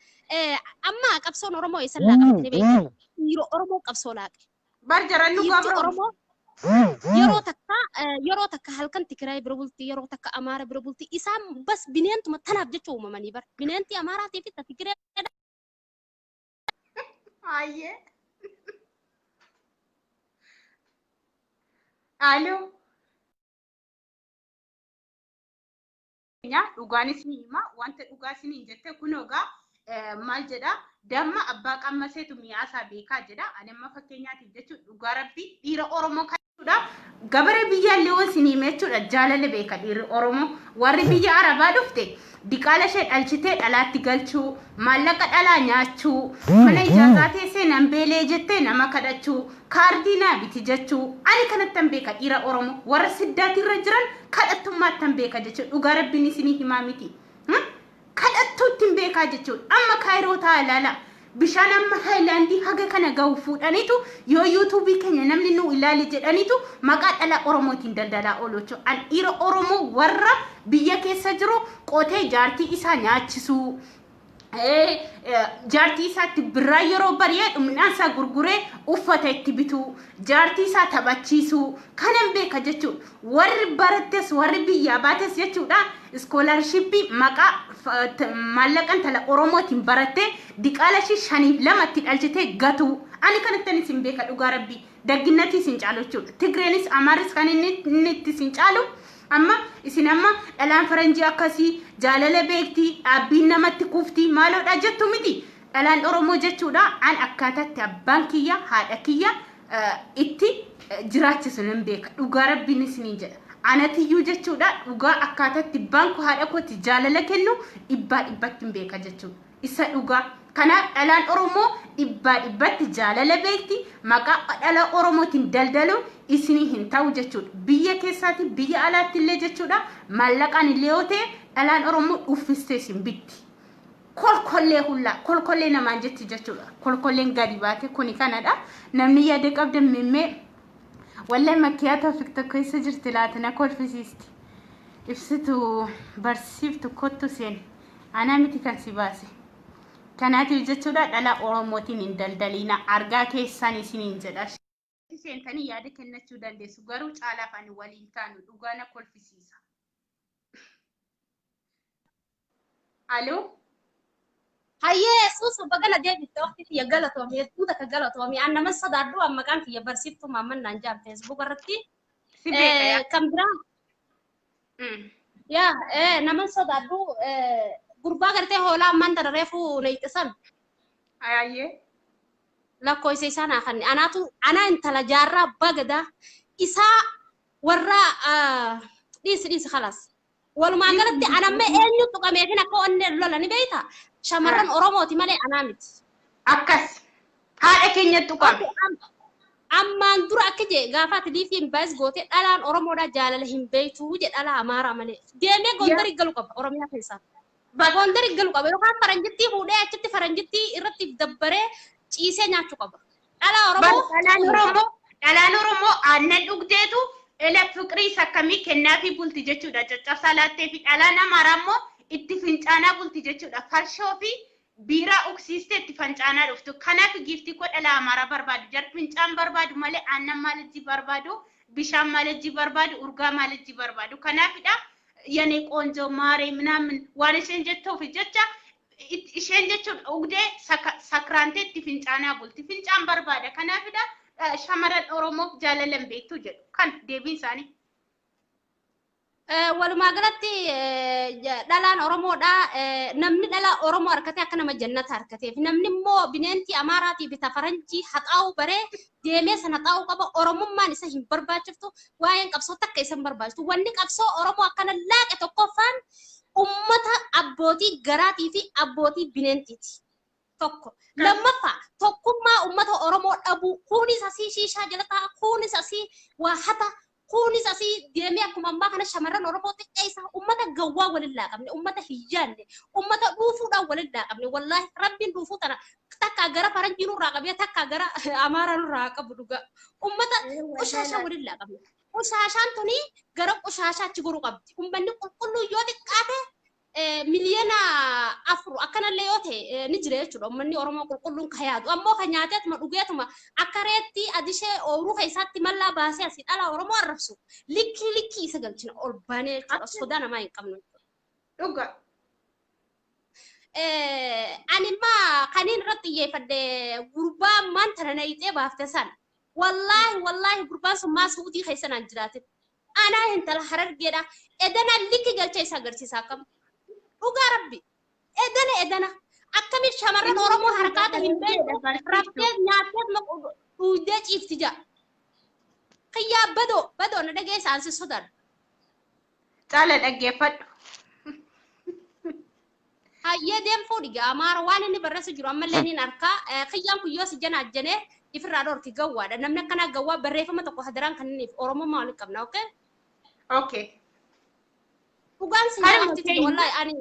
amma qabsoon Oromoo eessan laaqamte beektaa? Dhiira Oromoo qabsoo laaqe. Bar jarannu Dhiirti gabroon. Oromoo yeroo takka halkan Tigraay bira bulti yeroo takka Amaara bira bulti isaan bas bineentuma tanaaf jecha uumamanii bar. Bineentii Amaaraatii fi ta Tigraay Ayyee. Aloo. Dhugaan isin hima wanta dhugaa isiniin jette kun egaa maal jedha damma abbaa qammaseetu mi'aasaa beekaa jedha. Ani amma fakkeenyaatiif jechuun dhugaa rabbii dhiira Oromoo kan gabara biyyaallee yoo isin hime jechuudha jaalala beeka dhiirri Oromoo. Warri biyya Arabaa dhufte diqaala ishee dhalchitee dhalaatti galchuu, maallaqa dhalaa nyaachuu, mana ijaazaa teessee nan beelee jettee nama kadhachuu, kaardii naa biti jechuu. Ani kanattan beeka dhiira Oromoo. Warra siddaatirra jiran kadhattummaattan beeka jechuudha. Dhugaa rabbiin isinii himaa miti. Kadhattuutti hin beekaa jechuudha. Amma kaayiroo ta'a ilaala. Bishaan amma haayilaandii haga kana gahu fuudhaniitu yoo yuutuubii keenya namni nu ilaali jedhaniitu maqaa dhala Oromootiin daldalaa oolu jechuudha. An dhiira Oromoo warra biyya keessa jiru qotee jaartii isaa nyaachisuu. Jaartii isaatti birraa yeroo bari'ee midhaan isaa gurguree uffata itti bituu, jaartii isaa taphachiisuu kanan beeka jechuudha. Warri barattes warri biyyaa baates jechuudha. Iskoolaarshippii maqaa maallaqa intala Oromootiin barattee diqaala ishii shaniif lamatti dhalchitee gatuu. Ani kanattan isin beeka dhugaa rabbii. Dagginnatii isin caalu jechuudha. Tigreenis Amaaris kan inni itti isin caalu amma isin amma dhalaan faranjii akkasii jaalala beektii dhaabbiin namatti kuftii maaloodha jettu miti. Dhalaan Oromoo jechuudha an akkaataatti abbaan kiyya haadha kiyya itti jiraachisu nan beeka. Dhugaa rabbiin isiniin jedha. Anatiyyuu jechuudha dhugaa akkaataatti abbaan koo haadha kootti jaalala kennu dhibbaa dhibbatti hin beeka jechuudha. Isa dhugaa. Kanaaf dhalaan Oromoo dhibbaa dhibbatti jaalala beekti. Maqaa dhala Oromootiin daldalu isinii hin ta'u jechuudha. Biyya keessaatti biyya alaatti illee jechuudha. Maallaqaan illee yoo ta'e dhalaan Oromoo dhuffistee isin bitti. Kolkollee hullaa kolkollee namaan jetti jechuudha. Kolkolleen gadi baate kuni kanadha. Namni yaada qabdan mimmee wallahi makkiyaa Toofiq tokko keessa jirti laata na kolfisiisti. Ibsitu barsiiftu kottu seen. Anaa miti kan si baase. Kanaatiif jechuudha dhala Oromootiin hin daldaliina. Argaa keessan isiniin jedha. Seentanii yaada kennachuu dandeessu. Garuu caalaaf ani waliin taanu dhugaa na kolfisiisa. Aloo. Hayyee suusu bagana deebifte waqti kiyya galatoomi hedduu takka galatoomi. An nama sodaadhu an maqaan kiyya barsiiftuu maamman naan jaan Facebook irratti. Si beeka yaa. Kan biraa yaa nama sodaadhu gurbaa gartee hoolaa ammaan tana reefu nayxisan Hayyee. Lakkoofsa isaa naa kanne anaatu anaa intala jaarraa abbaa gadaa isaa warra dhiisi dhiisi khalaas. Walumaa galatti anamma eenyu tuqameefin akka onneen lola ni beekta. Shamarran Oromooti malee anaa miti. Akkas. Haadha keenya tuqame. Ammaan dura akka jee gaafa ati liifii hin baay'is gootee dhalaan Oromoodhaa jaalala hin beektu je dhalaa Amaaraa malee. Deemee Gondarii galu qaba Oromiyaa keessaa. Gondarii galu qaba yookaan faranjittii fuudhee achitti faranjittii irratti dabbaree ciisee nyaachuu qaba. Dhalaa Oromoo Dhalaan Oromoo dhalaan Oromoo aannan dhugdeetu ela fiqiriis akkamii kennaafii bulti jechuudha. Caccabsaa laattee fi dhalaan Amaaraa immoo itti fincaanaa bulti jechuudha. Farshoo fi biiraa uksiistee itti fincaanaa dhuftu. Kanaaf giiftii koo dhala Amaaraa barbaadu. Jar fincaan barbaadu malee aannan maalajjii barbaadu, bishaan maalajjii barbaadu, urgaa maalajjii barbaadu. Kanaafidha yane qoonjoo maaree minaamin waan isheen jettuuf jecha isheen jechuun dhugdee sakraantee itti fincaanaa bulti. Fincaan barbaada. Kanaafidha shamarran Oromoof jaalalan beektu jedhu. Kan deebiin isaanii. Walumaa galatti dhalaan Oromoodha. Namni dhala Oromoo harkatee akka nama jannata harkateef. Namni immoo bineentii Amaaraatii fi faranjii haxaa'uu baree deemee sana haxaa'uu qaba. Oromummaan isa hin barbaachiftu. Waa'een qabsoo takka isa hin barbaachistu. Wanni qabsoo Oromoo akkana laaqe tokkoffaan ummata abbootii garaatii fi abbootii bineentiiti. Tokko. Lammaffaa tokkummaa ummata Oromoo dhabuu. Kunis asii shiishaa jala taa'a. Kunis asii waa hata. Kunis asii deemee akkuma ammaa kana shamarran Oromoo xiqqeessa ummata gawwaa waliin laaqamne, ummata hin yaadne, ummata dhuufuudhaan waliin laaqamne. Wallaahi rabbiin dhuufuu tana takkaa gara faranjii nurraa qabee takkaa gara amaaraa nurraa qabu dhugaa. Ummata qushaashaa waliin laaqamne. Qushaashaan tuni gara qushaashaa achi goruu qabdi. Ummanni qulqulluu yoo xiqqaate 4 miliyoona akkanallee yoo ta'e ni jira jechuudha. Uummanni Oromoo qulqulluun ka yaadu. Ammoo kan nyaateetuma dhugeetuma akka reetti adishee ooyiruu keessaatti mallaa baasee asii dhala Oromoo arrabsu. Likkii likkii isa galchina ol baanee jechuudha. Sodaa namaa hin qabnu. Dhuga. Ani immoo kaniin irratti xiyyeeffadhe gurbaa ammaan tana nayixee baafte sana. Wallaahi wallaahi gurbaan sun maa suutii keessa naan jiraatin. Anaa intala harargeedha. Edana likki galchee isa agarsiisa akkam. Dhugaa rabbi. Edana edana. Akkamiin shamarran Oromoo harkaata hin beekne raftee nyaattee dhuugdee ciifti ja'a. Kiyyaa badoo badoo na dhageessa ansi sodaadha. Caala dhaggeeffadhu. Hayyee deemfuu dhiga Amaara waan inni barreessu jiru ammallee niin arkaa. Kiyyaan kun yoo si jana ajjanee ifirraa dhorki gawwaadha. Namni akkanaa gawwaa barreeffama tokko hadaraan kan inni Oromummaa waliin qabna okay? Okay. Dhugaan si Harma nyaatti keenya. Wallaahi ani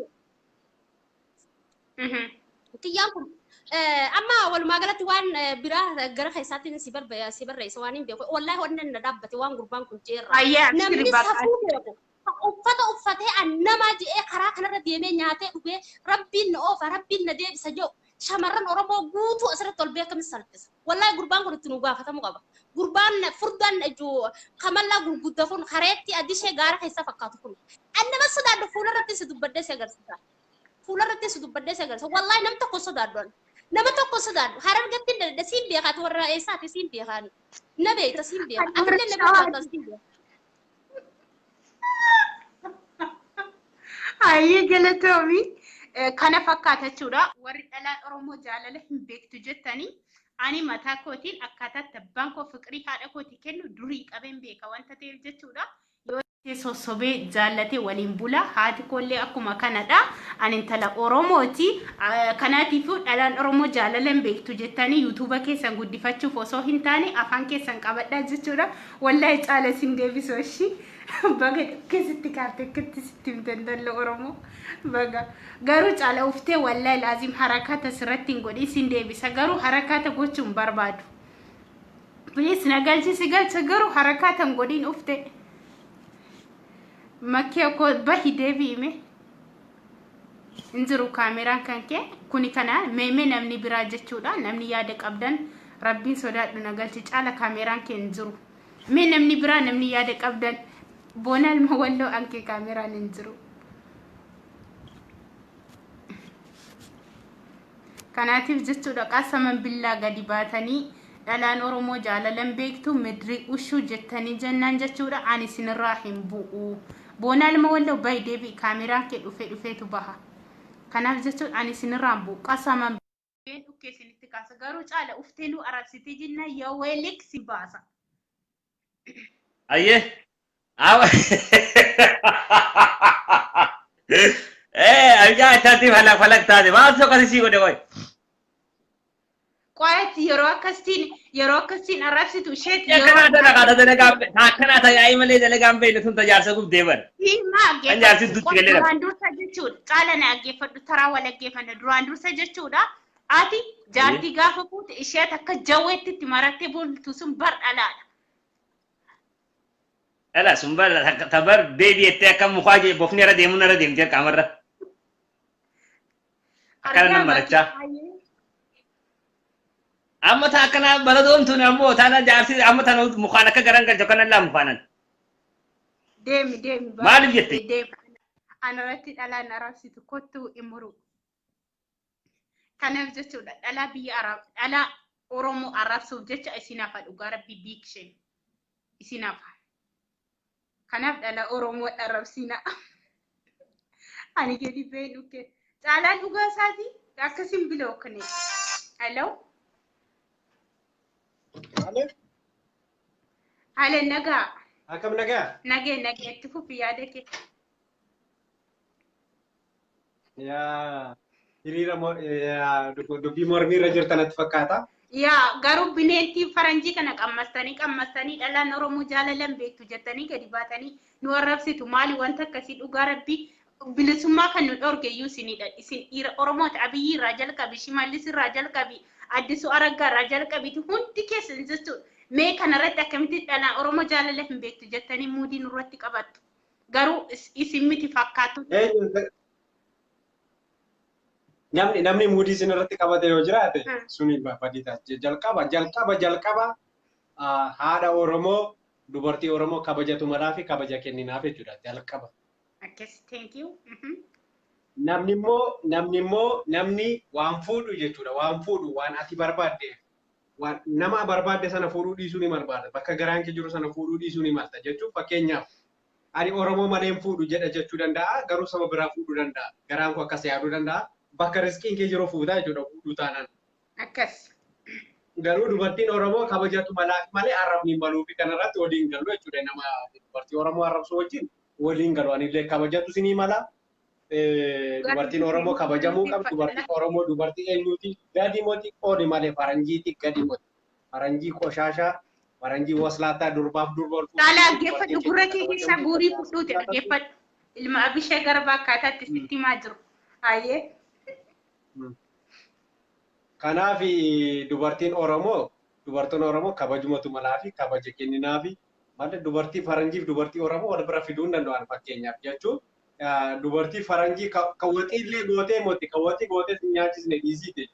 kiyyaan kun amma walumaa galatti waan biraa gara keessaatti si si barreessa waan hin beeku. Wallaahi wanni na dhaabbate waan gurbaan kun jeerra. Hayyee abshiri Namni bakka. safuu beeku. Uffata uffatee an namaa je'ee karaa kanarra deemee nyaatee dhugee rabbiin na oofa rabbiin na deebisa jedhu shamarran Oromoo guutuu asirratti ol beekamis salphisa. Wallaahi gurbaan kun itti nu gaafatamuu qaba. Gurbaan furdaan kamallaa gurguddaa kun kareetti adishee gaara keessa fakkaatu kun. An nama sodaadhu fuularratti si dubbadhee si agarsiisa. Fuularratti si dubbadhee si agarsiisa. Wallaahi nam tokko sodaadhu ani. Nama tokko sodaadhu. Harargatti dadha siin beekaati warra eessaati siin beekaani. Na beekta siin beeka. Atillee na beekta siin beeka. Hayyee galatoomi. Kana fakkaata jechuudha. Warri dhalaan Oromoo jaalala hin beektu jettanii ani mataa kootiin akkaataa itti abbaan koo fiqirii haadha kootii kennu durii qabeen beeka wanta ta'eef jechuudha. Yoo ishee sossobee jaallatee waliin bula haati koollee akkuma kanadha. Ani intala Oromooti. Kanaatiifuu dhalaan Oromoo jaalala hin beektu jettanii yuutuuba keessan guddifachuuf osoo hin taane afaan keessan qabadhaa jechuudha. Wallaahi caala isin deebisoo ishii. Baga dhukkee sitti kaafte akkatti sitti himte intalli Oromoo. Baga. Garuu caala uftee wallaahi laazim harakaata sirratti hin godhin sin deebisa. Garuu harakaata gochuu hin barbaadu. Please na galchi si galcha garuu harakaata hin godhin ufte. Makkee koo bahi deebi'ime. Hin jiru kaameraan kan kee kuni kana meemee namni biraa jechuudha. Namni yaada qabdan rabbiin sodaadhu na galchi caala kaameraan kee hin jiru. Mee namni biraa namni yaada qabdan boonaa ilma walloo ankee kaameraan hin jiru. Kanaatiif jechuudha qasaman billaa gadi baatanii dhalaan Oromoo jaalalan beektu midrii ushuu jettanii jennaan jechuudha ani isinirraa hin bu'u. Boonaa ilma walloo bahi deebi'i kaameraan kee dhufee dhufeetu baha. Kanaaf jechuudha ani isinirraa hin bu'u qasaman been dhukkee isinitti kaasa garuu caala uftee nu arabsitee jennaan yaa weelik si baasa. Ayyee. Awa. Eh, ajaa isaatti falak falak taate. Maal tokko sii godhe qoy. Qo'aatti yeroo akkasiin arrabsitu isheetti yeroo Akkanaa dalagaa dalagaa akkanaa tajaajila malee dalagaan beekne sun tajaajila gubdee bara. Himaa Kan jaarsi dutti galee dha. Duraan dursa jechuudha. Caala na dhaggeeffadhu taraa wal dhaggeeffanna. Duraan dursa jechuudha. Ati jaartii gaafa fuute ishee akka jawweetti itti marattee bultu sun bar dhalaadha. Dhala sun bar tabar beebi jettee akka mukaa jee bofni irra deemuun irra deemtee qaamarra. Akkana nama marachaa. Amma ta akkana baladoomtuun ammoo taana jaarsi amma tana mukaan akka garan galchu akkana laa mukaanan. Deemi deemi. Maaliif jette? Deemi. Anarratti dhalaan arabsitu kottuu imuru. Kanaaf jechuudha dhalaa biyya Arab dhalaa Oromoo arrabsuuf jecha isin hafa dhugaa rabbi biikshee isin hafa. Kanaaf dhala Oromoo arrabsina. Ani gadi ba'ee dhukke. Caalaan dhugaa isaati akkasin bilookne. Hello? Maali? Haala nagaa. Akkam nagaa? Nagee nagee itti fufi yaada kee. Yaa hiriira yaa dubbii mormii irra jirtan natti fakkaata. Yaa garuu bineentii faranjii kana qammastanii qammastanii dhalaan Oromoo jaalalan beektu jettanii gadi baatanii nu arrabsitu maali wanta akkasii dhugaa rabbii bilisummaa kan nu dhorge iyyuu isinidha. Isin dhiira Oromooti Abiyyi irraa jalqabi Shimallis irraa jalqabi Addisuu Araggaa irraa jalqabiiti hundi keessan jechuudha. Mee kanarratti akkamitti dhalaan Oromoo jaalala hin beektu jettanii muudii nurratti qabattu. Garuu isin miti fakkaattu. Eenyu namni muudii isin irratti qabate yoo jiraate suni badii ta'a. Jalqaba haadha Oromoo dubartii Oromoo kabajatu malaa fi kabaja kenninaaf jechuudha jalqaba. Akkas thank you. Namni immoo namni waan fuudhu jechuudha waan fuudhu waan ati barbaadde waan nama barbaadde sana fuudhuu dhiisuu ni barbaada bakka garaan kee jiru sana fuudhuu dhiisuu ni malta jechuun fakkeenyaaf ani Oromoo malee hin fuudhu jedha jechuu danda'a garuu saba biraa fuudhuu danda'a garaan koo akkas yaaduu danda'a bakka riskiin kee jiru fuutaa jechuudha fuudhuu taanaan. Akkas. Garuu dubartiin Oromoo kabajatu malaaf malee arrabni hin maluu fi kanarratti waliin galu jechuudha nama dubartii Oromoo arrabsu wajjin waliin galu anillee kabajatu sinii mala. Dubartiin Oromoo kabajamuu qabdi. Dubartiin Oromoo dubartii eenyuuti? Gadi moti qoodi malee faranjiiti gadi moti. Faranjii qoshaashaa, faranjii waslaataa durbaaf durba ol fuudhu. Caalaa dhaggeeffadhu gurra kee keessaa guurii fudhuuti dhaggeeffadhu. Ilma Abishee Garbaa akkaataatti sitti himaa jiru. Hayyee. Kanaaf dubartiin Oromoo kabajumatu malaa fi kabaja kenninaafi malee dubartii faranjiif dubartii Oromoo wal bira fiduu hin danda'an fakkeenyaaf jechuun dubartii faranjii ka waxii illee gootee moti ka waxii gootee si nyaachisne dhiisiite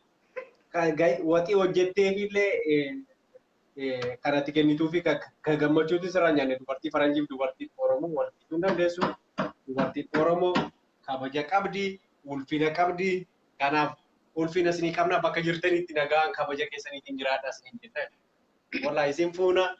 waxii hojjettee illee kanatti kennituu fi ka gammachuutu sirraa nyaanne dubartii faranjiif dubartii Oromoo wal fiduu hin dandeessu. Dubartiin Oromoo kabaja qabdi, ulfina qabdi. Kanaaf ulfina isinii qabna bakka jirtanitti nagaan kabaja keessaniitiin jiraadha isiniin jenna. Wallaahi isin fuuna,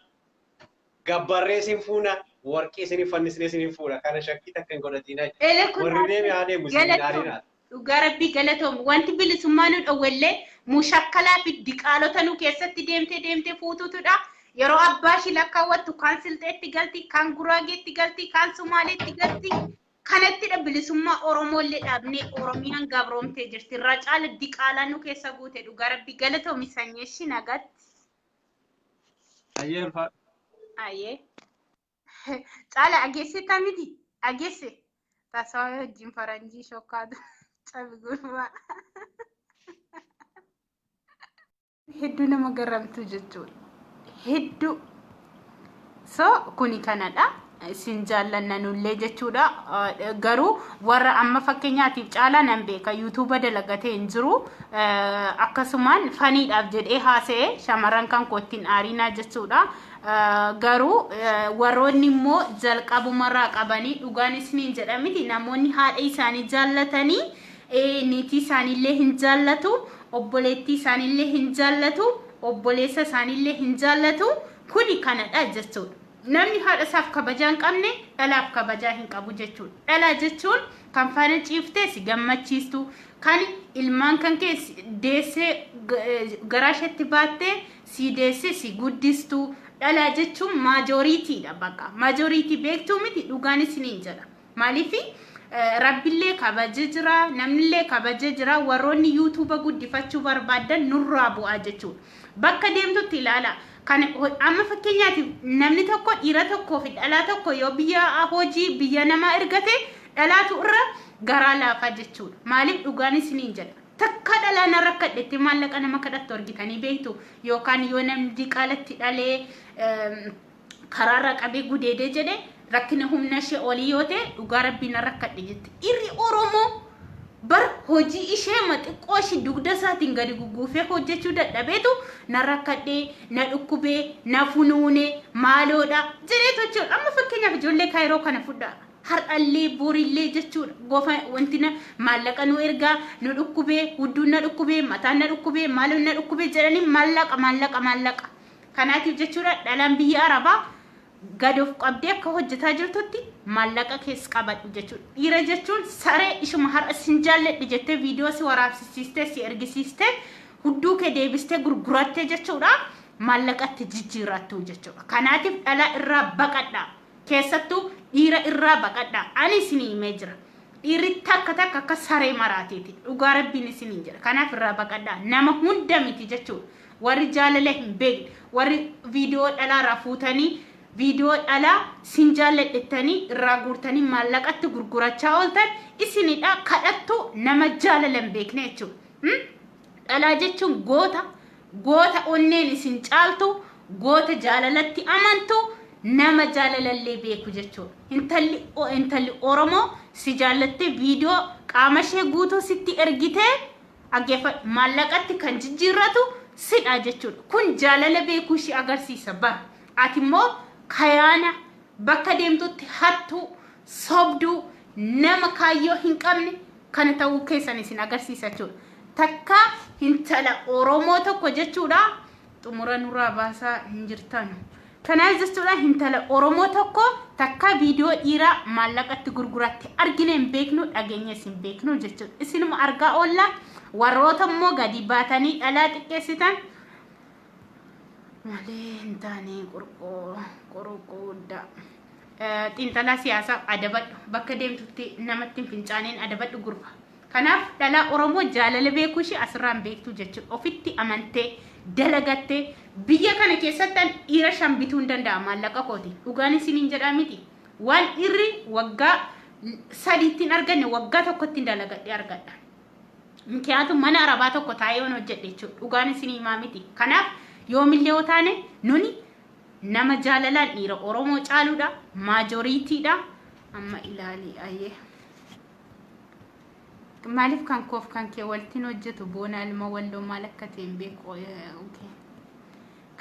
gabbarree isin fuuna, warqii isin fannisnee isin fuuna. Kana shakkii takka hin godhatina. Ele kun Warri deeme haa deemu isin hin galatoom. aarinaa. Dhugaa rabbii galatoom. Wanti bilisummaa nu dhowwellee mushakkalaa fi diqaalota nu keessatti deemtee deemtee fuututudha. Yeroo abbaa ishii lakkaawwattu kaan Silxeetti galti, kaan Guraageetti galti, kaan Sumaaleetti galti. Kanattidha bilisummaa Oromoollee dhaabnee Oromiyaan gabroomtee jirti. Irraa caala diqaalaa nu keessa guute dhugaa rabbii galatoomi sanyeeshi nagaatti. Ayyee ulfaadha. Ayyee. Caala dhageessita miti? Dhageesse. Tasawa wajjin faranjii shokkaatu cabi gurbaa. Hedduu nama garamtu jechuudha. Hedduu. So kuni kanadha. Isin jaallanna nullee jechuudha. Garuu warra amma fakkeenyaatiif caalaa nan beeka yuutuuba dalagatee hin jiru. Akkasumaan faniidhaaf jedhee haasa'e shamarran kan koo ittiin aarinaa jechuudha. Garuu warroonni immoo jalqabumarraa qabanii dhugaan isiniin jedhamiti namoonni haadha isaanii jaallatanii Niitii isaaniillee hin jaallatu, obboleettii isaaniillee hin jaallatu, obboleessa isaaniillee hin jaallatu. Kuni kanadha jechuudha. Namni haadha isaaf kabajaa hin qabne dhalaaf kabajaa hin qabu jechuudha. Dhalaa jechuun kan faana ciiftee si gammachiistu, kan ilmaan kan kee deessee garaa isheetti baattee si deessee si guddistu. Dhalaa jechuun majoritydha bakka. Majority beektuu miti, dhugaan isiniin jedha. Maaliif Rabbillee kabajee jira, namnillee kabajee jira, warroonni YouTube guddifachuu barbaadan nurraa bu'aa jechuudha. Bakka deemtutti ilaala. Kan amma fakkeenyaatiif namni tokko dhiira tokkoo fi dhalaa tokko yoo biyya hojii biyya namaa ergate, dhalaatu irra garaa laafaa jechuudha. Maaliif, dhugaan isiniin jedha. Takka dhalaa na rakkadhetti maallaqa nama kadhattu argitanii beektu? Yookaan yoo namni diqaalatti dhalee karaarra qabee gudeedee jedhe, rakkina humna ishee olii yoo ta'e, dhugaa Rabbii na rakkadhe jetti. Dhiirri Oromoo bar hojii ishee ma xiqqoo ishee dugda isaatiin gadi gugguufee hojjechuu dadhabeetu na rakkadhee, na dhukkubee, na funuune, maaloodha jedheetu jechuudha. Amma fakkeenyaaf ijoollee Kaayiroo kana fudhaa. Har'allee borillee jechuudha. Gofa wanti na maallaqa nu ergaa, nu dhukkubee, hudduun na dhukkubee, mataan na dhukkubee, maaloon na dhukkubee jedhanii maallaqa, maallaqa, maallaqa. Kanaatiif jechuudha, dhalaan biyya Arabaa gad of qabdee akka hojjetaa jirtutti maallaqa keessa qabadhu jechuudha. Dhiira jechuun saree ishuma har'a sin jaalladhe jettee viidiyoo si waraabsisiistee si ergisiistee hudduu kee deebistee gurgurattee jechuudha, maallaqatti jijjiirrattu jechuudha. Kanaatiif dhalaa irraa baqadhaa. Keessattuu dhiira irraa baqadhaa. Ani isinii himee jira. Dhiirri takka takka akka saree maraateeti. Dhugaa Rabbiin isiniin jedha. Kanaaf irraa baqadhaa. Nama hunda miti jechuudha. Warri jaalala hin beekne, warri viidiyoo dhalaa irraa fuutanii, viidiyoo dhalaa sin jaalladhettanii irraa guurtanii maallaqatti gurgurachaa ooltan isinidha, kadhattuu nama jaalala hin beekne jechuudha. Dhalaa jechuun goota, goota onneen isin caaltu, goota jaalalatti amantu, nama jaalalallee beeku jechuudha. Intalli Oromoo si jaallattee viidiyoo qaama ishee guutuu sitti ergitee dhaggeeffadhu, maallaqatti kan jijjiirratu sidha jechuudha. Kun jaalala beekuu ishee agarsiisa bara. Ati immoo kayaana bakka deemtutti hattuu, sobduu, nama kaayyoo hin qabne kana ta'uu keessan isin agarsiisa jechuudha. Takka intala Oromoo tokko jechuudha, xumura nurraa baasaa hin jirtanu. Kanaaf jechuudha, intala Oromoo tokko takka viidiyoo dhiiraa maallaqatti gurguratte argine hin beeknu, dhageenyes hin beeknu jechuudha. Isinuma argaa oolla, warroota immoo gadi baatanii dhalaa xiqqeessitan malee hin taane qorqoo guddaa. Xiinxalaa siyaasaa adabadhu, bakka deemtutti namatti hin fincaaniin, adabadhu gurba. Kanaaf dhalaa Oromoo jaalala beekuu ishee asirraan beektuu jechuudha. Ofitti amantee dalagattee biyya kana keessatti an dhiira shan bituu hin danda'a maallaqa kooti. Dhugaan isiniin jedhaa miti. Waan dhiirri waggaa 3tti hin arganne waggaa tokkotti hin dalagadhee argadha. Mikiyaatuu mana arabaa tokko taa'ee yoon hojjedhe jechuudha. Dhugaan isinii himaa miti. Kanaaf yoomillee yoo taane nuni nama jaalalaan dhiira Oromoo caaluudha. Majoritydha. Amma ilaali ayyee. Maaliif kan koof kan kee walitti hojjetu? Boona ilma Walloo maal akka ta'e hin beeku.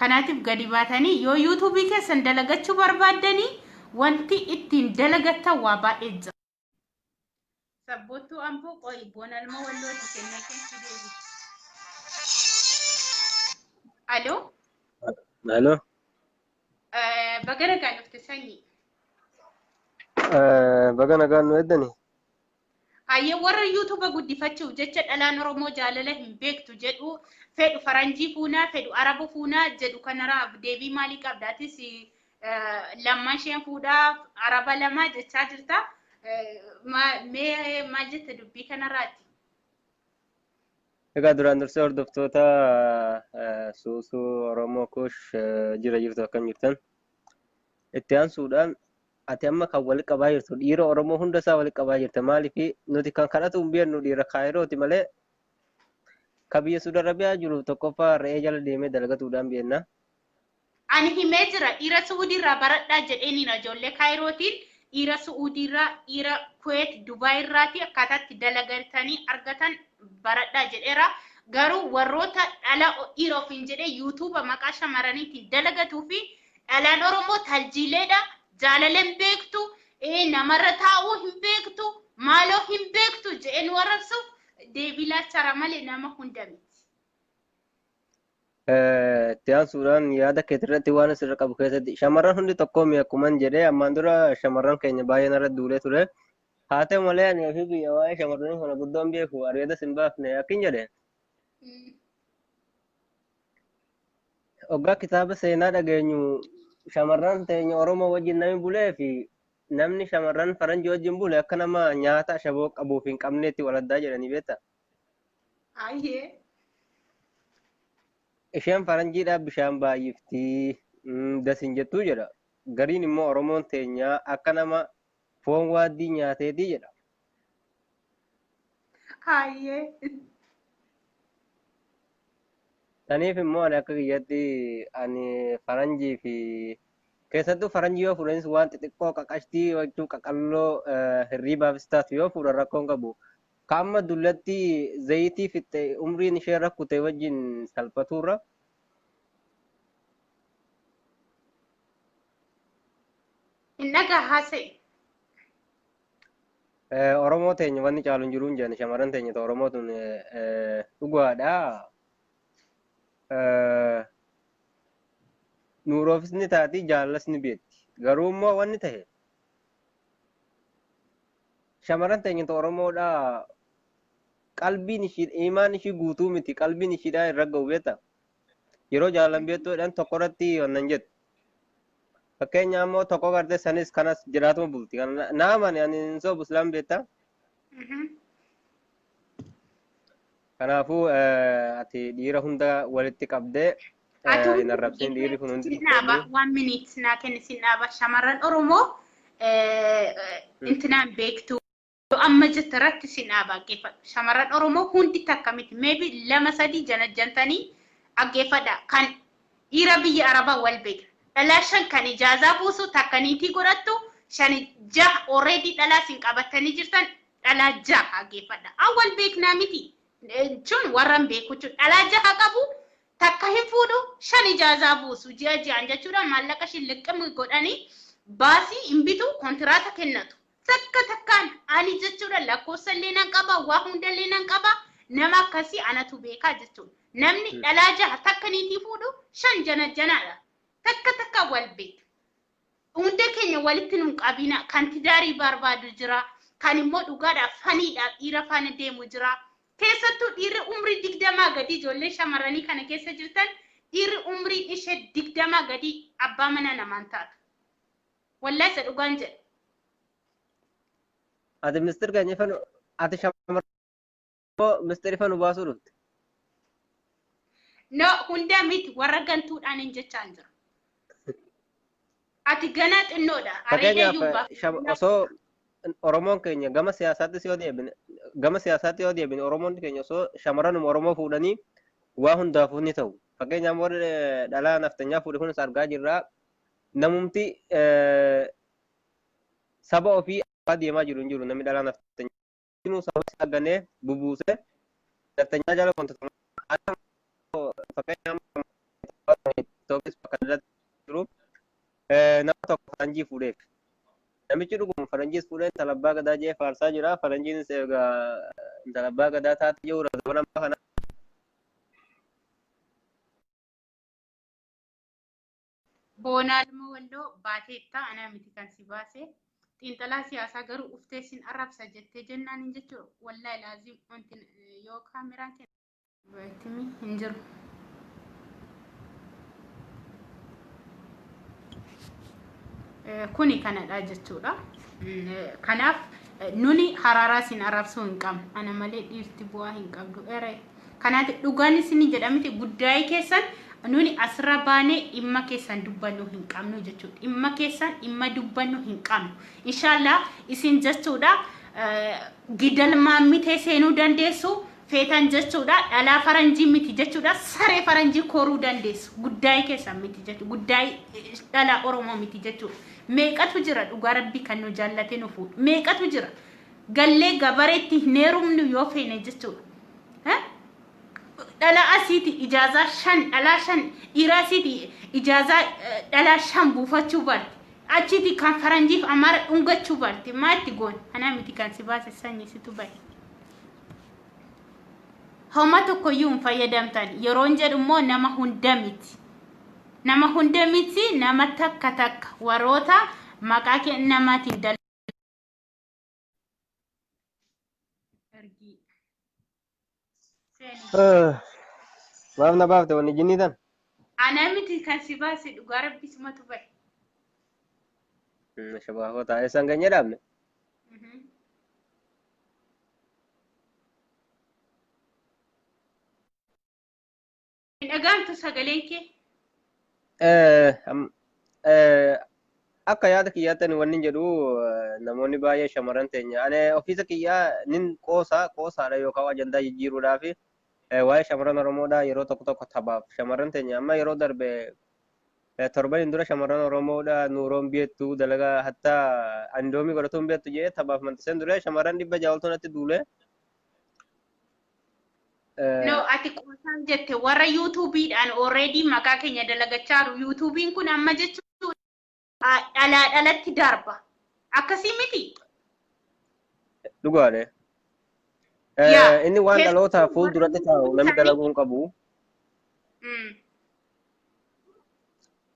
Kanaatiif gadi baatanii yoo YouTube keessan dalagachuu barbaaddanii, wanti ittiin dalagattan waa baay'ee jira. Sabboottuu Amboo qo'i, Boona ilma Wallooti kennee keessa deebi. Aloo. Aloo. Baga nagaan dhufte, sanyii. Baga nagaan nu eeddani. Hayyee, warra YouTube guddifachuuf jecha dhalaan Oromoo jaalala hin beektu jedhu, fedhu faranjii fuunaa, fedhu araba fuunaa jedhu kanarraa deebii maalii qabda? Atis lamman isheen fuudhaa, araba lama jechaa jirta. Mee maal jette dubbii kanarraati? Egaa duraan dursee hordoftoota Suusuu Oromoo Kush jira jirtu, akkam jirtan? Itti aansuudhaan ati amma kan walitti qabaa jirtu dhiira Oromoo hunda isaa walitti qabaa jirta. Maaliif nuti kan kadhatu hin beeknu dhiira Kaayirooti malee, ka biyya Suudi Arabiyaa jiru tokkoffaa re'ee jala deemee dalagatuudhaan beekna. Ani himee jira, dhiira Su'uudiirraa baradhaa jedheeniin ijoollee Kaayirootiin, dhiira Su'uudiirraa, dhiira Kuweet, Dubaay irraati akkaataatti dalagatanii argatan baradhaa jedheera. Garuu warroota dhala dhiira ofiin jedhee YouTube maqaa shamarraniitiin dalagatuu fi dhalaan Oromoo taljiileedha. Jaalala hin beektu, namarra taa'uu hin beektu, maaloo hin beektu jedhee nu arrabsuuf. deebii laachara malee nama hunda miti. Itti aansuudhaan yaada keetirratti waan asirra qabu keessatti shamarran hundi tokkoomi akkuman jedhee ammaan dura shamarran keenya baay'een irra duulee ture. Haa ta'u malee ani ofii biyya waa'ee shamarranii kana guddoon beeku areedas hin baafne akkin jedhe. Hoggaa kitaaba seenaa dhageenyu shamarran teenya Oromoo wajjin namni bulee fi namni shamarran faranjii wajjin bule akka nama nyaata ashaboo qabuuf hin qabneetti waladdaa jedhanii beektaa? Ayyee. Isheen faranjiidhaaf bishaan baay'iftii das hin jettuu jedha. Gariin immoo Oromoon teenya akka nama foon waaddii nyaateetii jedha. Ayyee. Saniif immoo ani akka kiyyatti ani faranjii fi keessattuu faranjii yoo fuudhanis waan xixiqqoo qaqashtii jechuun qaqalloo hirriibaafis taatu yoo fuudhan rakkoon qabu. Ka amma dullatti zayitii fixxe umriin ishee rakkute wajjin salphatuurra. Hin dhagaa haasa'e. Oromoo teenya wanni caalu hin jiru hin jedhan shamarran teenya ta Oromoo tun dhugaadha. Nuuroofis ni taati jaalallas ni beekti. Garuu immoo wanni ta'e shamarran teenya ta Oromoodha qalbiin ishii imaan ishii guutuu miti qalbiin ishiidhaa hin ragga'u beekta. Yeroo jaalalan beektu jedhan tokko irratti wannan jettu. Fakkeenya ammoo tokko gartee sanis kanas jiraatuma bulti. Naamani ani hin soobu islaam beekta. Kanaafuu ati dhiira hunda walitti qabdee Ati hin arrabsin dhiirri kun hundi sin dhaaba one minute naa kenni sin dhaaba shamarran Oromoo intinaan beektu amma jette irratti sin dhaaba dhaggeeffadhu. Shamarran Oromoo hundi takka miti maybe lama sadii janajjantanii dhaggeeffadha kan dhiira biyya Arabaa wal beekna. Dhalaa shan kan ijaazaa buusu takka niitii godhattu shan jaha already dhalaa sin qabatanii jirtan dhalaa jaha dhaggeeffadha. An wal beeknaa miti jechuun warra hin beeku jechuudha. Dhalaa jaha qabu takka hin fuudhu shan ijaazaa buusu ji'a ji'aan jechuudha maallaqa shin liqim godhanii baasii hin bitu kontiraata kennatu. Takka takkaan ani jechuudha lakkoofsa illee nan qaba waa hunda illee nan qaba nama akkasii anatu beekaa jechuudha. Namni dhalaa jaha takka niitii fuudhu shan jana janaadha. Takka takka wal beeka. Hunda keenya walitti nun qabina kan tidaarii barbaadu jira kan immoo dhugaadhaaf faniidhaaf dhiira faana deemu jira. Keessattuu dhiirri umrii 20 gadi ijoollee shamarranii kana keessa jirtan dhiirri umrii ishee 20 gadi abbaa mana namaan taatu. Wallahi isa dhugaan jedha. Ati mistir keenya ifa ati shamarran mistir ifa nu baasuu dhufte. No hunda miti warra gantuudhaan hin jechaan jira. Ati ganaa xinnoodha. Areeda Fakkeenyaaf iyyuu baaf. osoo Oromoon keenya gama siyaasaattis yoo deebine gama siyaasaatti yoo deebine Oromoon keenya osoo shamarranuma Oromoo fuudhanii waa hundaafuu ni ta'u. Fakkeenyaaf warri dhalaa naftanyaa fuudhe kunis argaa jirra. Namumti saba ofii abbaa deemaa jiru hin jiru namni dhalaa naftanyaa saba isaa ganee bubuusee naftanyaa jala wantoota fakkeenyaaf Itoophiyaas bakka irratti jiru nama tokko faranjii fuudheef. Namichi dhuguma faranjiis fuudhee intala abbaa gadaa jee faarsaa jira. Faranjiinis egaa intala abbaa gadaa taate jiru zamana ammaa kana. Boonaa Ilmoo Walloo baateetta anaa miti kan si baase. Xiinxalaa siyaasaa garuu uftee sin arrabsa jettee jennaan hin jechuudha. Wallaahi laazim wanti yoo kaameraan kenna hin jiru. Kuni kanadha jechuudha. Kanaaf nuni haraaraa isin arrabsuu hin qabnu. Ana malee dhiirti bu'aa hin qabdu. Ere. Kanaaf dhugaan isin jedhamti guddaa'ii keessan nuni asirra baanee dhimma keessan dubbannu hin qabnu jechuudha. Dhimma keessan dhimma dubbannu hin qabnu. Inshaallah isin jechuudha gidal maammitee seenuu dandeessu. Feetan jechuudha dhalaa faranjii miti jechuudha saree faranjii koruu dandeessu guddaayii keessan miti jechuudha guddaayii dhalaa Oromoo miti jechuudha meeqatu jira dhugaa rabbii kan nu jaallate nu fuudhu meeqatu jira gallee gabareetti hin heerumnu yoo feene jechuudha dhalaa asiiti ijaazaa shan dhalaa shan dhiiraa asiiti ijaazaa dhalaa shan buufachuu barte achiiti kan faranjiif amaara dhungachuu barte maa itti goon anaa miti kan si baase sanyi situ bahe. Homa tokkoyyuu hin fayyadamtan. Yeroon jedhu immoo nama hunda miti. Nama hunda miti, nama takka takka warroota maqaa namaatiin dal ergii. Seeni. Maaf na baafte wanni jinnii tan? Ana miti kan si baase, dhugaa rabbi sumatu bahe. Shabaafota eessaan geenye dhaabne? Hin dhagahamtu sagaleen kee. Akka yaada kiyyaatti ani wanni jedhu, namoonni baay'ee shamarran teenya ani ofiisa kiyyaa nin qoosaa qoosaadha yookaan ajandaa jijjiiruudhaaf waa'ee shamarran Oromoodhaa yeroo tokko tokko taphaaf shamarran teenya amma yeroo darbe 7n dura shamarran Oromoodhaa nuuroon beektu dalagaa hattaa andoomii godhatuun beektu jedhee taphaaf manxiseen dure shamarran 600 oltu natti duule. No, ati qoosaan jette, warra yuutuubiidhaan already maqaa keenya dalagachaa jiru. Yuutuubiin kun amma jechuun dhalaa dhalatti darba. Akkasii miti? Dhugaadha. Yaa, Inni waan dhaloota keessattuu warra fuulduratti taa'u yuutuubii namni isaanii. dalaguu hin qabu.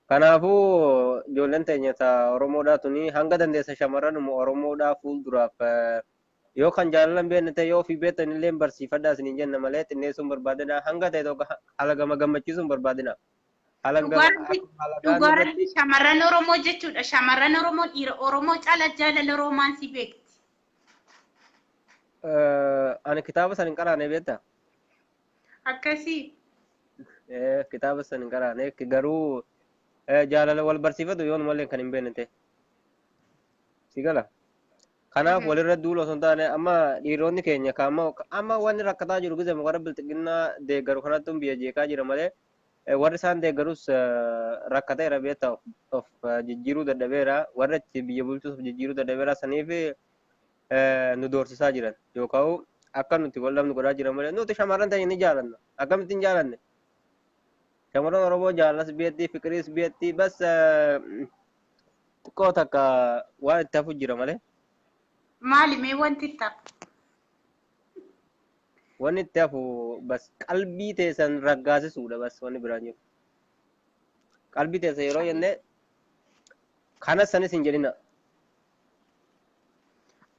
Kanaafuu ijoolleen teenya ta Oromoodhaa tuni hanga dandeessa shamarranuma Oromoodhaa fuulduraaf yoo kan jaalala hin beekne ta'e, yoo ofii beektan illee barsiifadhaa isiniin jenna malee xinneessuu hin barbaadina. Hanga ta'e tokko halagama gammachiisuu hin barbaadina. Dhugaa Rabbi, Halagaan dhugaa irratti Rabbi, shamarran Oromoo jechuudha. Shamarran Oromoo dhiira Oromoo caala jaalala roomaansii beekti. Ani kitaaba san hin qaraane, beektaa? Akkasii. Kitaaba san hin qaraane, garuu jaalala wal barsiifatu yoon malee kan hin beekne ta'e. Si gala? Kanaaf walirra duula osoo hin taane, amma dhiironni keenya ka amma wanni rakkataa jiru gizema warra bilxiginnaa deeggaru kanatti biyya jeeqaa jira malee warri isaan deeggarus rakkateera, beektaa, of jijjiiruu dadhabeera, warra itti biyya bulchus of jijjiiruu dadhabeera. Saniif nu doorsisaa jiran yookaan akka nuti wal dhabnu godhaa jiran malee nuti shamarran teenya ni jaalanna. Akkamitti hin jaalanne? Shamarran Oromoo jaalalas biyyattii, fiqiriis biyyattii, bas xiqqoo takka waan itti hafu jira malee. Maali mee wanti itti hafu? Wanni itti hafu bas qalbii teessan raggaasisuudha, bas wanni biraan jiru. Qalbii teessan yeroo jenne kanas sanis hin jedhina.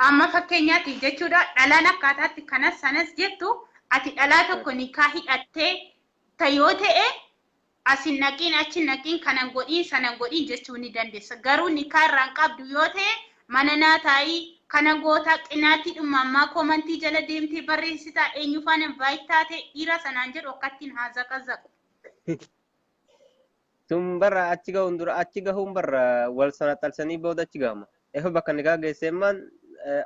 Amma fakkeenyaatiif jechuudha, dhalaan akkaataatti kanas sanas jettu, ati dhalaa tokko nikaa hidhattee ta yoo ta'e asin naqiin achi naqiin kanan godhiin sanan godhiin jechuu ni dandeessa. Garuu nikaa irraan qabdu yoo ta'e mana naa taa'ii kana goota qinaatii dhuma ammaa koomantii jala deemtee barreessitaa eenyu faana invite taate dhiira sanaan jedhu akkattiin haa zaqazaqu. Sun barra achi gahuun dura, achi gahuun barra wal sana xalsanii booda achi gahama. Efa bakka nikaa geesseemmaan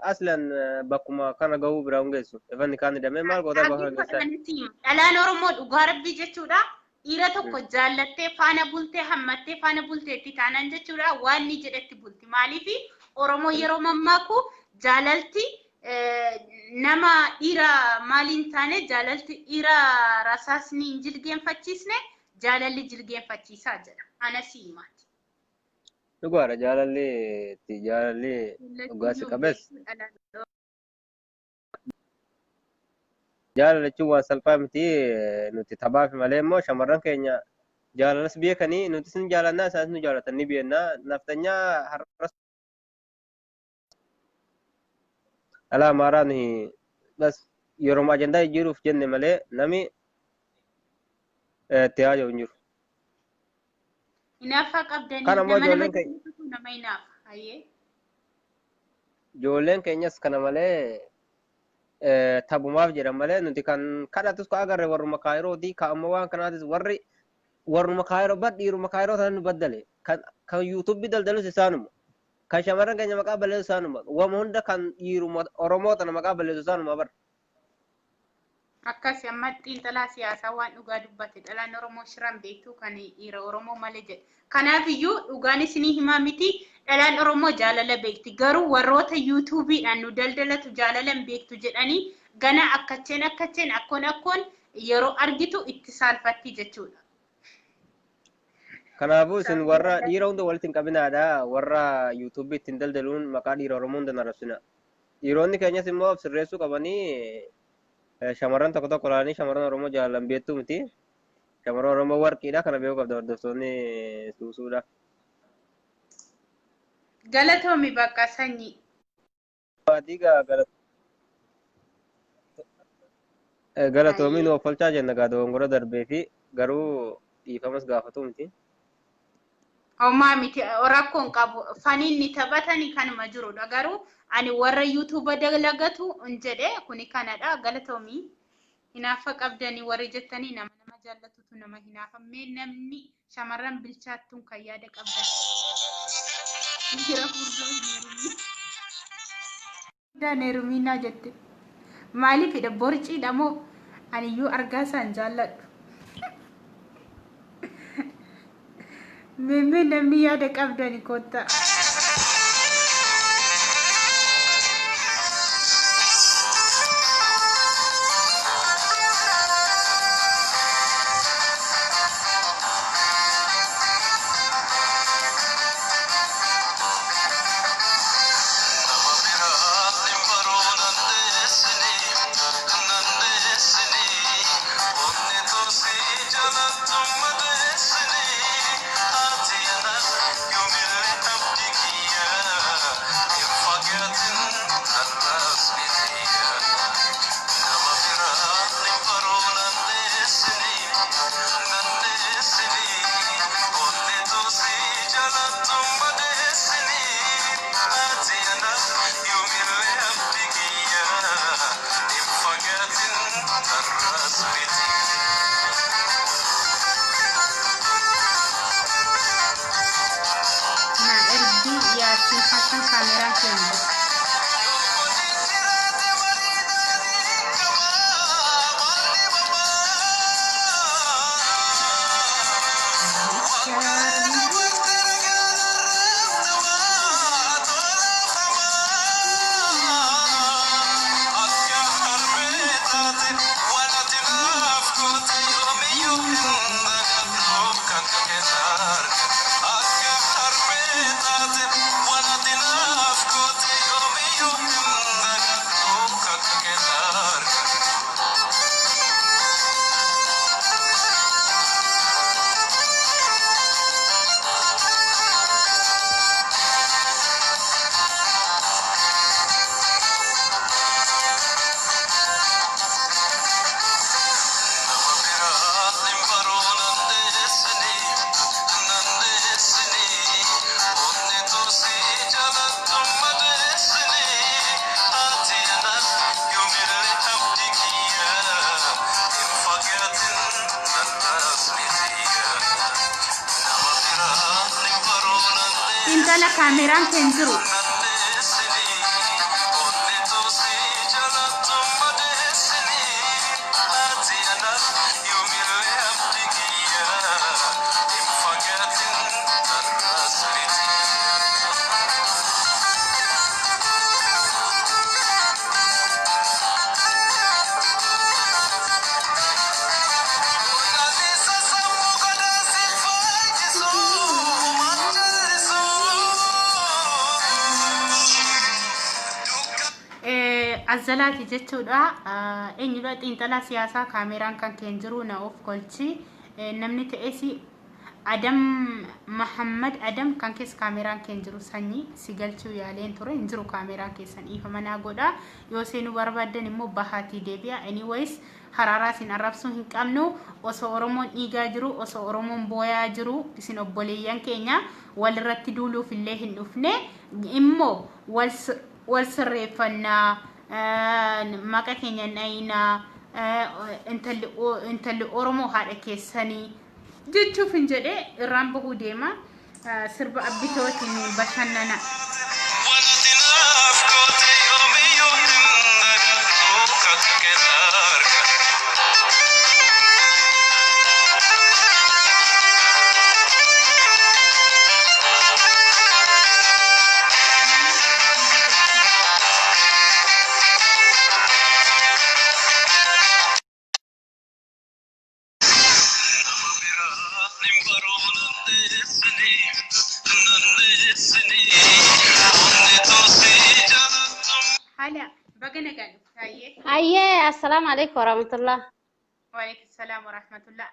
aslan bakkuma kana gahuu biraa hin geessu. Efa nikaan hidhamee maal goota bakka geessaa? Dhalaan Oromoo dhugaa rabbii jechuudha. Dhiira tokko jaallattee faana bultee hammattee faana bulteetti taanaan jechuudha waan ni jedhetti bulti. Maaliif Oromoo yeroo mammaaku jaalalti nama dhiira maaliin taane, jaalalti dhiira rasaasni hin jilgeenfachiisne jaalalli jilgeenfachiisaa jedha. Ana si himaati. Dhugaadha, jaalalli jaalalli dhugaa si qabes. Jaalala jechuun waan salphaa miti, nuti taphaaf malee immoo shamarran keenya jaalalas beekanii nutis ni jaalannaa, isaanis nu jaalatan ni beekna. Naftanyaa har'as dhala Amaaraa nuyi bas yeroo ajandaa jijjiiruuf jenne malee nami itti haaja'u hin jiru. Hinaaffaa qabdanii Kan ammoo nama nama ijoolleen keenya jaalatutu nama hinaafa. Hayyee. Ijoolleen keenyas kana malee taphumaaf jedhan malee nuti kan kadhatus ka agarre warruma kaayirooti, ka ammoo waan kanaatis warri warruma kaayiroo bar dhiiruma kaayiroo sana nu baddale, kan yuutuubii daldalus isaanuma, kan shamarran keenya maqaa balleessu isaanuma, wama hunda kan dhiiruma Oromoo tana maqaa balleessu isaanuma bar. Akkas amma xiinxalaa siyaasaa waan dhugaa dubbate, dhalaan Oromoo shiran beektuu kan dhiira Oromoo malee jedhe. Kanaaf iyyuu dhugaan isinii himaa miti, dhalaan Oromoo jaalala beekti. Garuu warroota yuutuubiidhaan nu daldalatu jaalala hin beektu jedhanii gana akkacheen akkacheen akkoon akkoon yeroo argitu itti saalfatti jechuudha. Kanaafuu isin warra dhiira hunda walitti hin qabinaadha, warra yuutuubii ittiin daldaluun maqaa dhiira Oromoo hunda hin arrabsina. Dhiironni keenyas immoo of sirreessuu qabanii. Shamarran tokko tokko ilaalanii shamarran Oromoo jaalallan beektuu miti. Shamarran Oromoo warqiidha kana beekuu qabda hordoftoonni suusuudha. Galatoomi bakka sanyii. Maatii galatoomii nu Hayyee. offolchaa jenna gaa dogongora darbee fi garuu dhiifamas gaafatu miti. Homaa miti rakkoon qabu faniin ni taphatanii kanuma jirudha garuu ani warra yuutuuba dalagatu hin jedhe kuni kanadha galatoomii hinaafa qabdanii warri jettanii nama nama jaallatutu nama hinaafa mee namni shamarran bilchaattuun kan yaada qabdan dhiira furdoo hin heerumin hin heeruminaa jette maaliifidha borciidha moo aniyyuu argaa isaan jaalladhu mee namni yaada qabdani kottaa. Na ergi Yaasiin Hassan kaameraan keenya jiru. Intala kaameraan keenya jiru. Azzalaati jechuudha. Eenyudha xiinxalaa siyaasaa kaameraan kan keen jiru na of kolchi. Namni ta'es Adam Mahammad Adam kan keessa kaameraan keen jiru sanyii si galchuu yaaleen ture hin jiru kaameraan keessan dhiifama naa godha. Yoo seenuu barbaaddan immoo bahaatii deebi'a. Anyways haraaraa isin arrabsuu hin qabnu. Osoo Oromoon dhiigaa jiru osoo Oromoon booyaa jiru isin obboleeyyan keenya walirratti duuluuf illee hin dhufne immoo wal sirreeffannaa maqa keenya dhayinaa intalli Oromoo haadha keessanii jechuuf hin jedhee irraan bahuu deema sirba abbitootiin bashannana. Haala baga nagaan dhufte hayyee. Ayyee, assalaamu alaikum warahmatullah. Waalaikum salaam warahmatullah.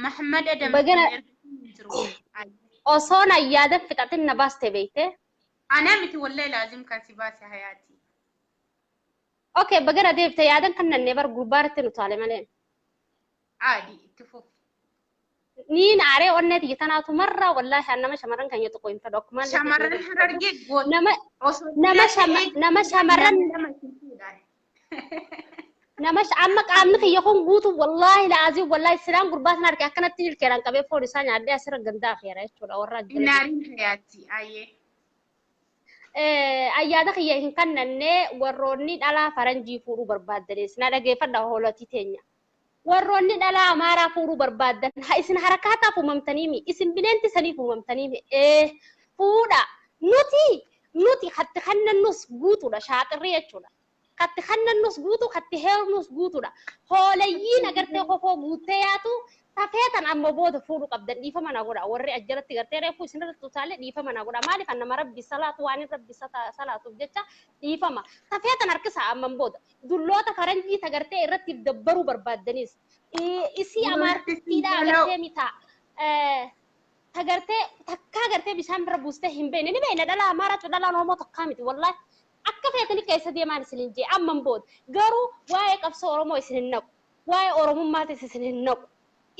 Mahammad Adam Bagana hin jiru. osoo na yaada fixatin na baaste beekte. Anaa miti wallahi laazim kan si baase hayaati. Okay, bagana deebite yaadan kan nannee bar gurbaarratti nu taale malee. Aadi itti fufi. Niin aaree onnee tiyya tanaatu marraa wallaahi an nama shamarran kan tokko hin fedhu akkuma illee Shamarran Harargee goota. Nama Osoo nama shama nama shamarran nama isin fuudhaan. Nama amma qaamni kiyya kun guutu wallaahi la'aazii wallaahi silaan gurbaa sana arge akkanatti ilkeedhaan qabee foon isaa nyaadhee asirra gandaa feera jechuudha warra ajjala jiru. Naariin hayaati ayyee. Ayyaada kiyya hin kannannee warroonni dhalaa faranjii fuudhuu barbaaddanis na dhageeffadha hoolatii teenya. Warroonni dhalaa amaaraa fuudhuu barbaaddan ha isin harakaataaf uumamtaniimi isin bineenti saniif uumamtaniimi ee fuudha nuti hatti kannannus guutuudha shaaxirri jechuudha. Katti kannannus guutu katti heerumnus guutuudha. Hoolayyiin agartee kofoo guuttee yaatu tafeetan amma booda fuudhuu qabdan dhiifama na godha warri ajjalatti gartee reefuu isinirratti utaalee dhiifama na godha maaliif an nama rabbi salaatu waan rabbi salaatuuf jecha dhiifama tafeetan harkisa amman booda dulloota faranjii tagartee irratti dabbaruu barbaaddaniis isii amaartittiidha agartee mita tagartee takkaa gartee bishaan bira buustee hin beekne ni beekna dhala amaaraatu dhalaan oromoo takkaa miti wallaahi akka feetanii keessa deemaan isin hin jee amman booda garuu waa'ee qabsoo oromoo isin hin naqu waa'ee oromummaatis isin hin naqu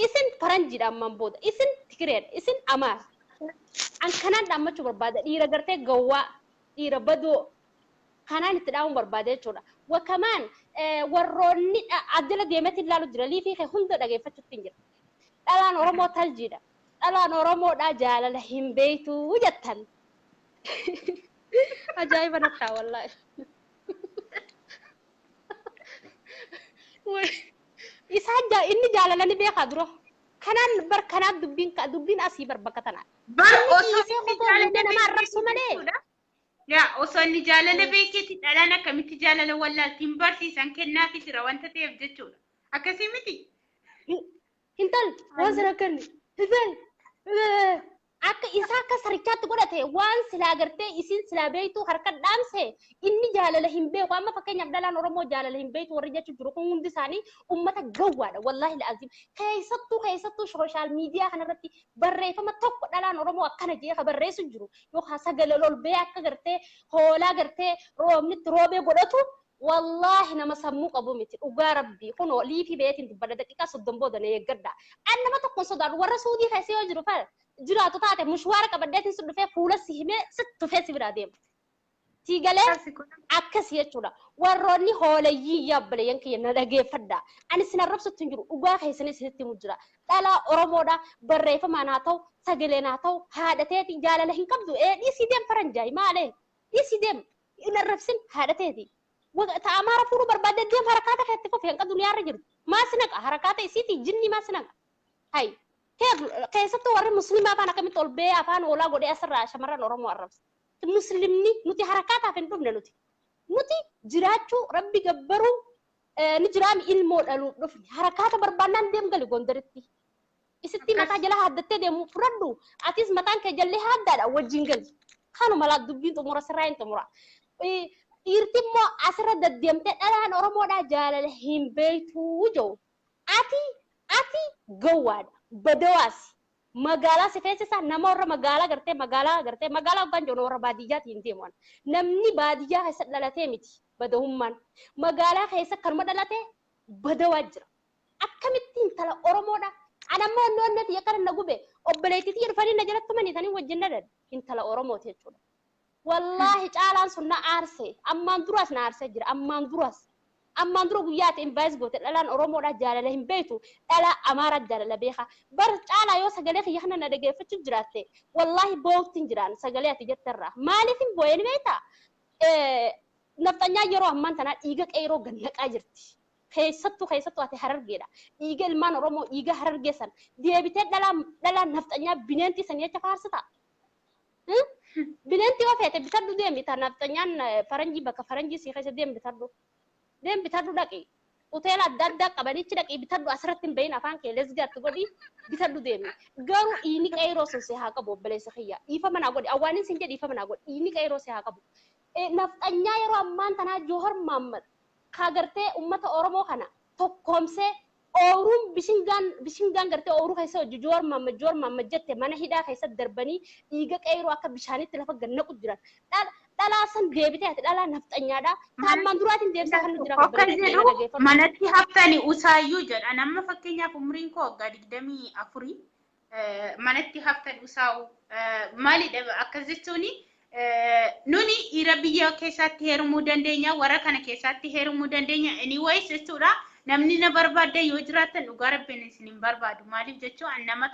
isin faranjiidha amman booda isin tigireedha isin amaara an kanaan dhaammachuu barbaada dhiira gartee gawwaa dhiira badoo kanaan itti dhaamuun barbaada jechuudha wakamaan warroonni addala deemetti ilaalu jira liifii kee hunda dhageeffachuutti hin jira dhalaan oromoo taljiidha dhalaan oromoodha jaalala hin beektu jettan ajaa'iba nattaa wallaahi isaan inni jaalala ni beekaa dura kanaan bar kanaan dubbiin dubbiin asii bar bakka tanaa Bar inni osoo dhiisee inni kofoo jaalala guutee nama arrabsu beekeeti malee jechuudha. Yaa osoo inni jaalala beekeeti dhalaan akkamitti jaalala wallaaltiin barsiisan kennaafi jira wanta ta'eef jechuudha. Akkasii miti. Intal waan sana akkanni intal akka isaa akka sarichaatti godhate waan silaa gartee isin silaa beektu harka dhaamse inni jaalala hin beeku amma fakkeenyaaf dhalaan oromoo jaalala hin beektu warri jechuu jiru kun hundi isaanii ummata gawwaadha wallaahi la'aziim keessattuu sooshaal miidiyaa kanarratti barreeffama tokko dhalaan oromoo akkana jee ka barreessu jiru yookaan sagalee ol bee akka gartee hoolaa gartee roobnitti roobee godhatu wallaahi nama sammuu qabu miti dhugaa rabbii kunoo liifii beetiin dubbadha daqiiqaa 30 booda na eeggadha an nama tokko hin sodaadhu warra suudii keessa yoo jiru fara jiraatu taate mushwaara qabadheetiin si dhufee fuula si himee si tufee si biraa deema. Siigalee akkasi jechuudha. Warroonni hoolayyii yaabbalayyan kiyya na dhageeffadha. Ani sin arrabsutti hin jiru dhugaa keessanii isinitti himu jira. Dhalaa Oromoodha barreeffamaan haa ta'u sagaleen haa ta'u haadhateeti jaalala hin qabdu ee dhiisii deem faranjaayi maalee dhiisii deem hin arrabsin haadhateeti. Ta amaara fuudhuu barbaadde deem harakaata keetti fufi hanqa duniyaarra jirtu. Maa si naqa harakaata isiiti jinni maa si naqa. Hay keessattuu warri musliimaa afaan akkamitti ol ba'ee afaan hoolaa godhee asirraa shamarran Oromoo arrabsa. Muslimni nuti harakaataaf hin dhufne nuti. Nuti jiraachuu rabbi gabbaruu ni jiraami ilmoo dhaluuf dhufne harakaata barbaannaan deem gali gondaritti. Isitti mataa jala haaddattee deemu fudhadhu atis mataan kee jallee haaddaadha wajjin gali. Kanuma laa dubbiin xumura sirraa hin xumura. Dhiirti immoo asirra deddeemtee dhalaan Oromoodhaa jaalala hin beektuu jiru. Ati gowwaadha. Badawaasi. Magaalaa si feesisaa nama warra magaalaa gartee magaalaa gartee magaalaa hoggaan jiru warra baadiyyaatti hin deemu. Namni baadiyyaa keessa dhalatee miti badawummaan. Magaalaa keessa kanuma dhalatee badawaa jira. Akkamitti intala Oromoodha. Ana ammoo onnee onnee tiyya kana na gube obboleettii dhufanii na jalatti tumanii tanii wajjin na dhadhe intala Oromooti jechuudha. Wallaahi caalaan sun na aarse ammaan duraas na aarsee jira ammaan duraas. Ammaan dura guyyaa ati invaayis goote dhalaan Oromoodha jaalala hin beektu dhalaa Amaaraa jaalala beeka. Bar caalaa yoo sagalee kiyya kana na dhageeffachuu jiraatte wallaahi boo'utti hin jiraan sagalee ati jetterraa. Maaliif hin boo'een beektaa? Nafxanyaa yeroo ammaan tanaa dhiiga qeeroo gannaqaa jirti. Keessattuu ati harargeedha. Dhiiga ilmaan Oromoo dhiiga harargee san deebitee dhalaa nafxanyaa bineentii sanii jecha faarsita. Bineentii yoo feete bitadhu deemi ta nafxanyaan faranjii bakka faranjii sii keessa deemi bitadhu. Deem bitadhu dhaqi. Hoteela adda addaa qabanichi dhaqi bitadhu asirratti hin bahin afaan kee lesgaatti godhi bitadhu deemi. Garuu dhiigni qeeroo sun si haa qabu obboleessa kiyya. Dhiifama naa godhi. Awwaanin sin jedhi dhiifama naa godhi. Dhiigni qeeroo si haa qabu. Nafxanyaa yeroo ammaan tanaa Joohar Maammad kaa gartee uummata Oromoo kana tokkoomsee ooyiruun bishingaan gartee ooyiruu keessa hojii Joohar Maammad Joohar Maammad jette mana hidhaa keessatti darbanii dhiiga qeeroo akka bishaanitti lafa gad naqu jiran. Dhalaa san deebitee ati dhalaa nafxanyaadha. Taammaan duraatiin deebisaa kan nu jira Akka jedhu manatti haftani usaayyuu jedha. Nama fakkeenyaaf umriin koo waggaa 24 manatti haftan usaa'u maalidha akkas jechuuni nuni dhiira biyya keessatti heerumuu dandeenya, warra kana keessatti heerumuu dandeenya, anyways jechuudha. Namni na barbaadde yoo jiraattan dhugaa rabbiin isin hin barbaadu. Maaliif jechuun an nama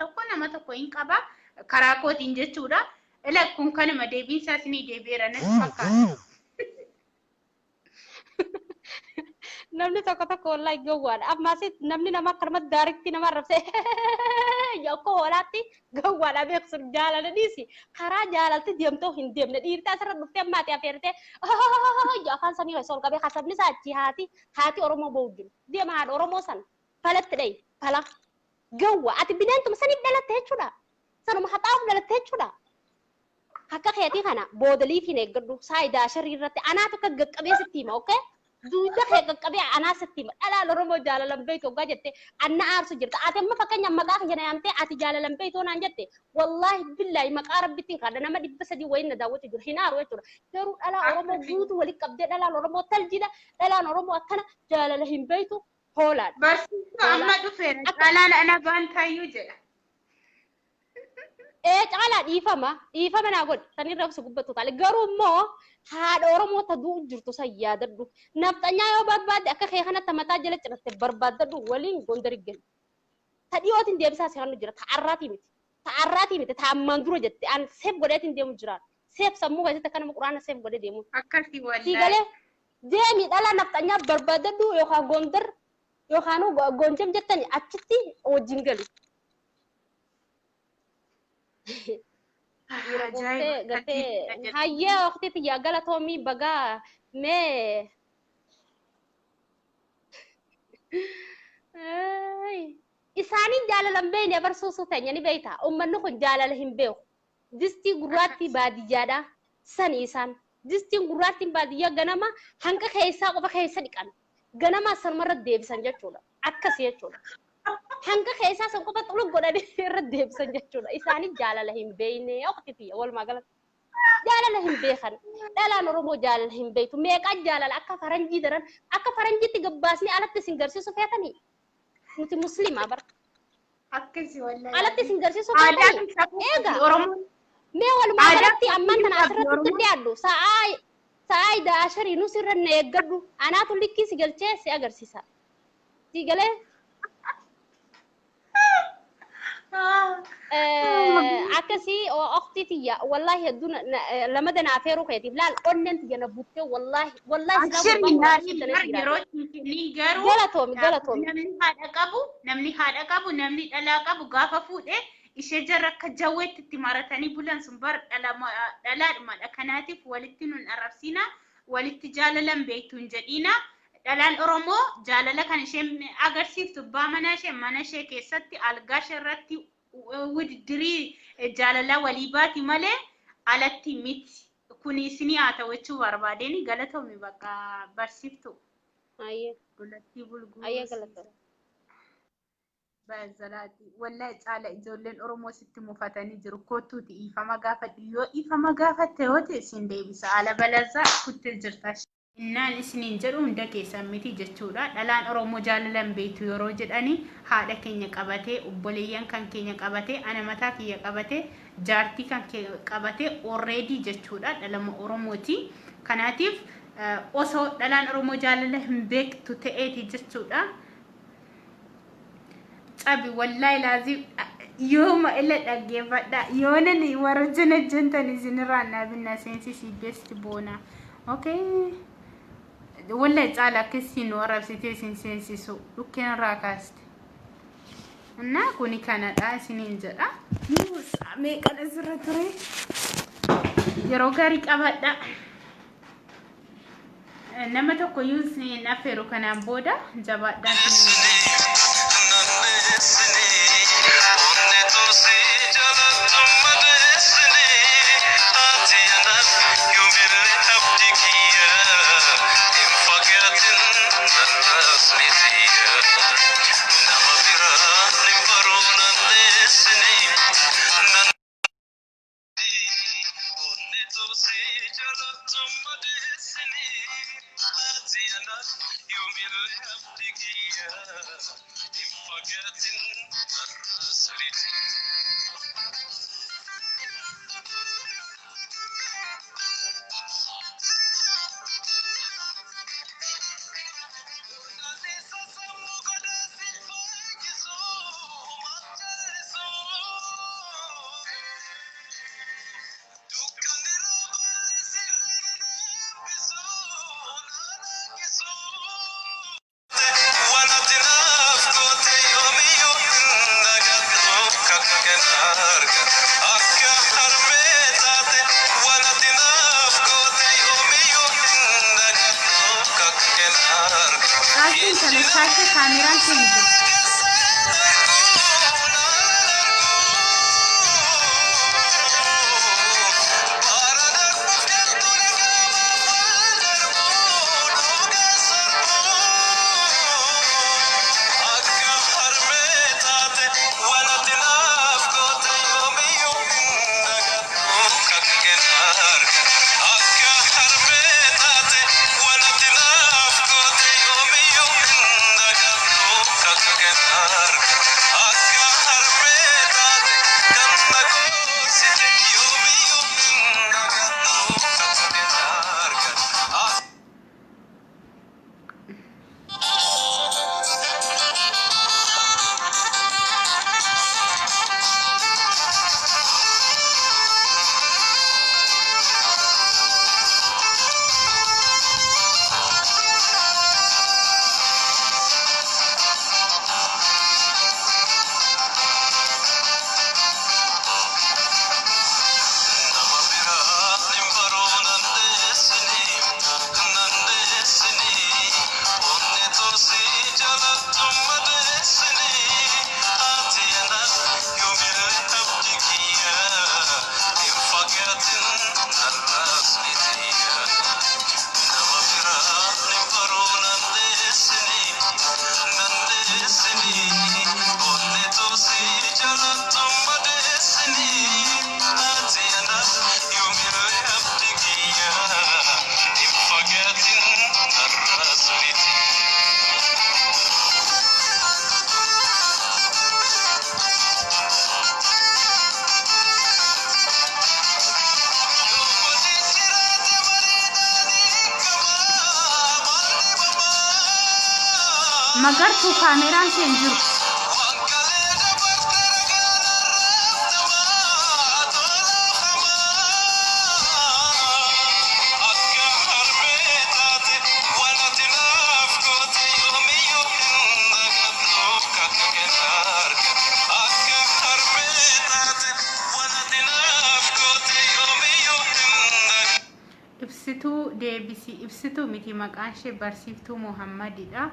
tokko hin qaba karaa kootiin jechuudha. Ila kun kanuma deebiin isaa isinii deebi'eera natti fakkaata. Namni tokko tokko wallahi gowwaadha. Ammaas namni nama akkanumatti daariktii nama arrabsee akka hoolaatti gowwaadha beeksun jaalala dhiisi. Karaa jaalalti deemtoo hin deemne dhiirtaa asirra dhuftee ammaati afeertee afaan sanii osoo ol qabee kasabni isaa achi haati Oromoo ba'u jiru. Deema haadha Oromoo sana falatti dhayi fala gowwa ati bineentuma saniif dhalatte jechuudha. Sanuma haxaa'uuf dhalatte jechuudha. Akka keetii kana boodaliif hin eeggadhu saayidaa sharii irratti anaatu akka gaqqabee sitti hima, okay? Duuda kee qaqqabee anaa sitti hima. Dhalaan Oromoo jaalalan beektu hoggaa jette anna aarsu jirta. Ati amma fakkeenya maqaa kiyya na yaamtee ati jaalalan beektu naan jette, wallaahi billaahi maqaa rabbittiin kadha nama 300 wayiin na daawwatu jiru hin aaru jechuudha. Garuu dhalaa Oromoo guutuu walitti qabdee dhalaan Oromoo taljiidha. Dhalaan Oromoo akkana jaalala hin beektu hoolaadha. Barsiistuu amma dhufeera. Caalaan ana baantaayyuu jedha. Ee, caalaa dhiifama dhiifama naa godhi sanirra obsa gubbattu taale. Garuu immoo haadha Oromoo ta du'u jirtu san yaadadhu. Nafxanyaa yoo barbaadde akka kee kanatti mataa jala ciratte barbaaddadhu waliin Gondari gali. Ta dhiyootiin deebisaa si hannu jira, ta arraatii miti. Ta arraatii miti, ta ammaan dura jette an seef godheetiin deemu jiraan. Seef sammuu keessatti akka nama quraana seef godhee deemu. Akkasii Sii wallaahi. galee deemi dhala nafxanyaa barbaaddadhu yookaan Gondar yookaan Goonjam jettani achitti wajjin gali. Dhiira Ajaa'iba. gootee gartee hayyee waqtii tiyyaa galatoomii bagaa mee. Isaanii jaalala hin beekne barsiisuu teenya ni beekta. Uummanni kun jaalala hin beeku. Distii gurraattii baadiyyaadha. Sani isaan. Distiin gurraattiin baadiyyaa ganama hanqa keessaa qofa keessa dhiqan. Ganama sanumarra deebisan jechuudha. Akkasi jechuudha. Hanqa keessaa san qofa xulu godhanii irra deebisan jechuudha. Isaanii jaalala hin beekne waqtii tiyya walumaa galatti. Jaalala hin beekan. Dhalaan Oromoo jaalala hin beektu. Meeqaa jaalala akka faranjii daran akka faranjiitti gabbaasni alatti isin garsiisu feetanii. Nuti musliimaa bara. Akkasii wallaahi. Alatti isin garsiisu Aadaa feetanii. fi safuu Eega. Oromoon Mee walumaa aadaa galatti fi ammaan safuu tana qabdi asirratti Oromoon. dhiyaadhu. Sa'aa idaa asharii nus irra na eeggadhu. Anaatu likkii si galchee si agarsiisa. Si galee akkasii oqtii tiyya wallaahi hedduu lamada naaf heeruu keetiif laal onneen tiyya na buttee wallaahi wallaahi silaa Abshir gurbaan naanii kun bar yeroo inni garuu Galatoomi, galatoomi. Namni haadha qabu, namni dhalaa qabu gaafa fuudhe ishee jarra akka jawweetti itti maratanii bulan sun bar dhalaadhumadha. Kanaatiif walitti nun arrabsina, walitti jaalalan beektu hin jedhina. Dhalaan Oromoo jaalala kan isheen agarsiiftu abbaa manaa ishee mana ishee keessatti algaa ishee irratti wuddirii jaalala walii baati malee alatti miti. Kun isinii haa ta'u jechuu barbaadeen. Galatoomi bakka barsiiftu. Ayyee. Dulattii bulguu. Ayyee, galatoomi. Baazalaati. Wallahi caala ijoolleen Oromoo sitti mufatanii jiru. Kottuuti dhiifama gaafadhu. Yoo dhiifama gaafatte yoo ta'e isin deebisa. Ala balazaa kuttee jirta. Innaan isiniin jedhu hunda keessan miti jechuudha. Dhalaan Oromoo jaalalan beektu yeroo jedhani haadha keenya qabatee, obboleeyyan kan keenya qabatee, ana mataa kiyya qabatee, jaartii kan kee qabatee already jechuudha. Dhalama Oromooti. Kanaatiif osoo dhalaan Oromoo jaalala hin beektu ta'eeti jechuudha. Cabi wallaahi laazim yooma ila dhaggeeffadha. Yoonan warra jana jentan isinirraa naabinna seensisi best boona. Okay. Wallahi caala akkasiin nu arrabsitee isin seensisu dhukkeen irraa kaaste. Innaa kuni kanadha isiniin jedha. Meeqan asirra ture? Yeroo gaarii qabadha. Nama tokko iyyuu isin affeeru kanaan booda jabaadhaa isiniin jedha. Onni tursi jalattu madeessini ati anaaf yoomillee abdii. Caaltuun tana shaashee kaameraan kee hin jiru. Magartuu kaameraan kee hin jiru. Ibsituu deebisii ibsituu miti maqaan ishee barsiiftuu Muhammadidha.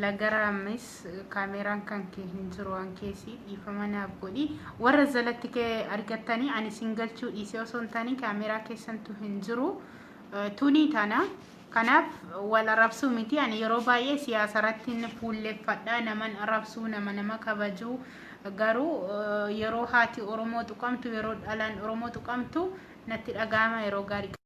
Lagaraamis kaameraan kan kee hin jiru waan keessi dhiifama naaf godhi. Warra jalatti kee argattanii ani sin galchuu dhiisee osoo hin taane kaameraa keessantu hin jiru. Tuni tana. Kanaaf wal arrabsuu miti ani yeroo baay'ee siyaasa irratti fuulleffadha naman arrabsuu nama nama kabajuu garuu yeroo haati Oromoo tuqamtu yeroo dhalaan Oromoo tuqamtu natti dhaga'ama yeroo gaarii.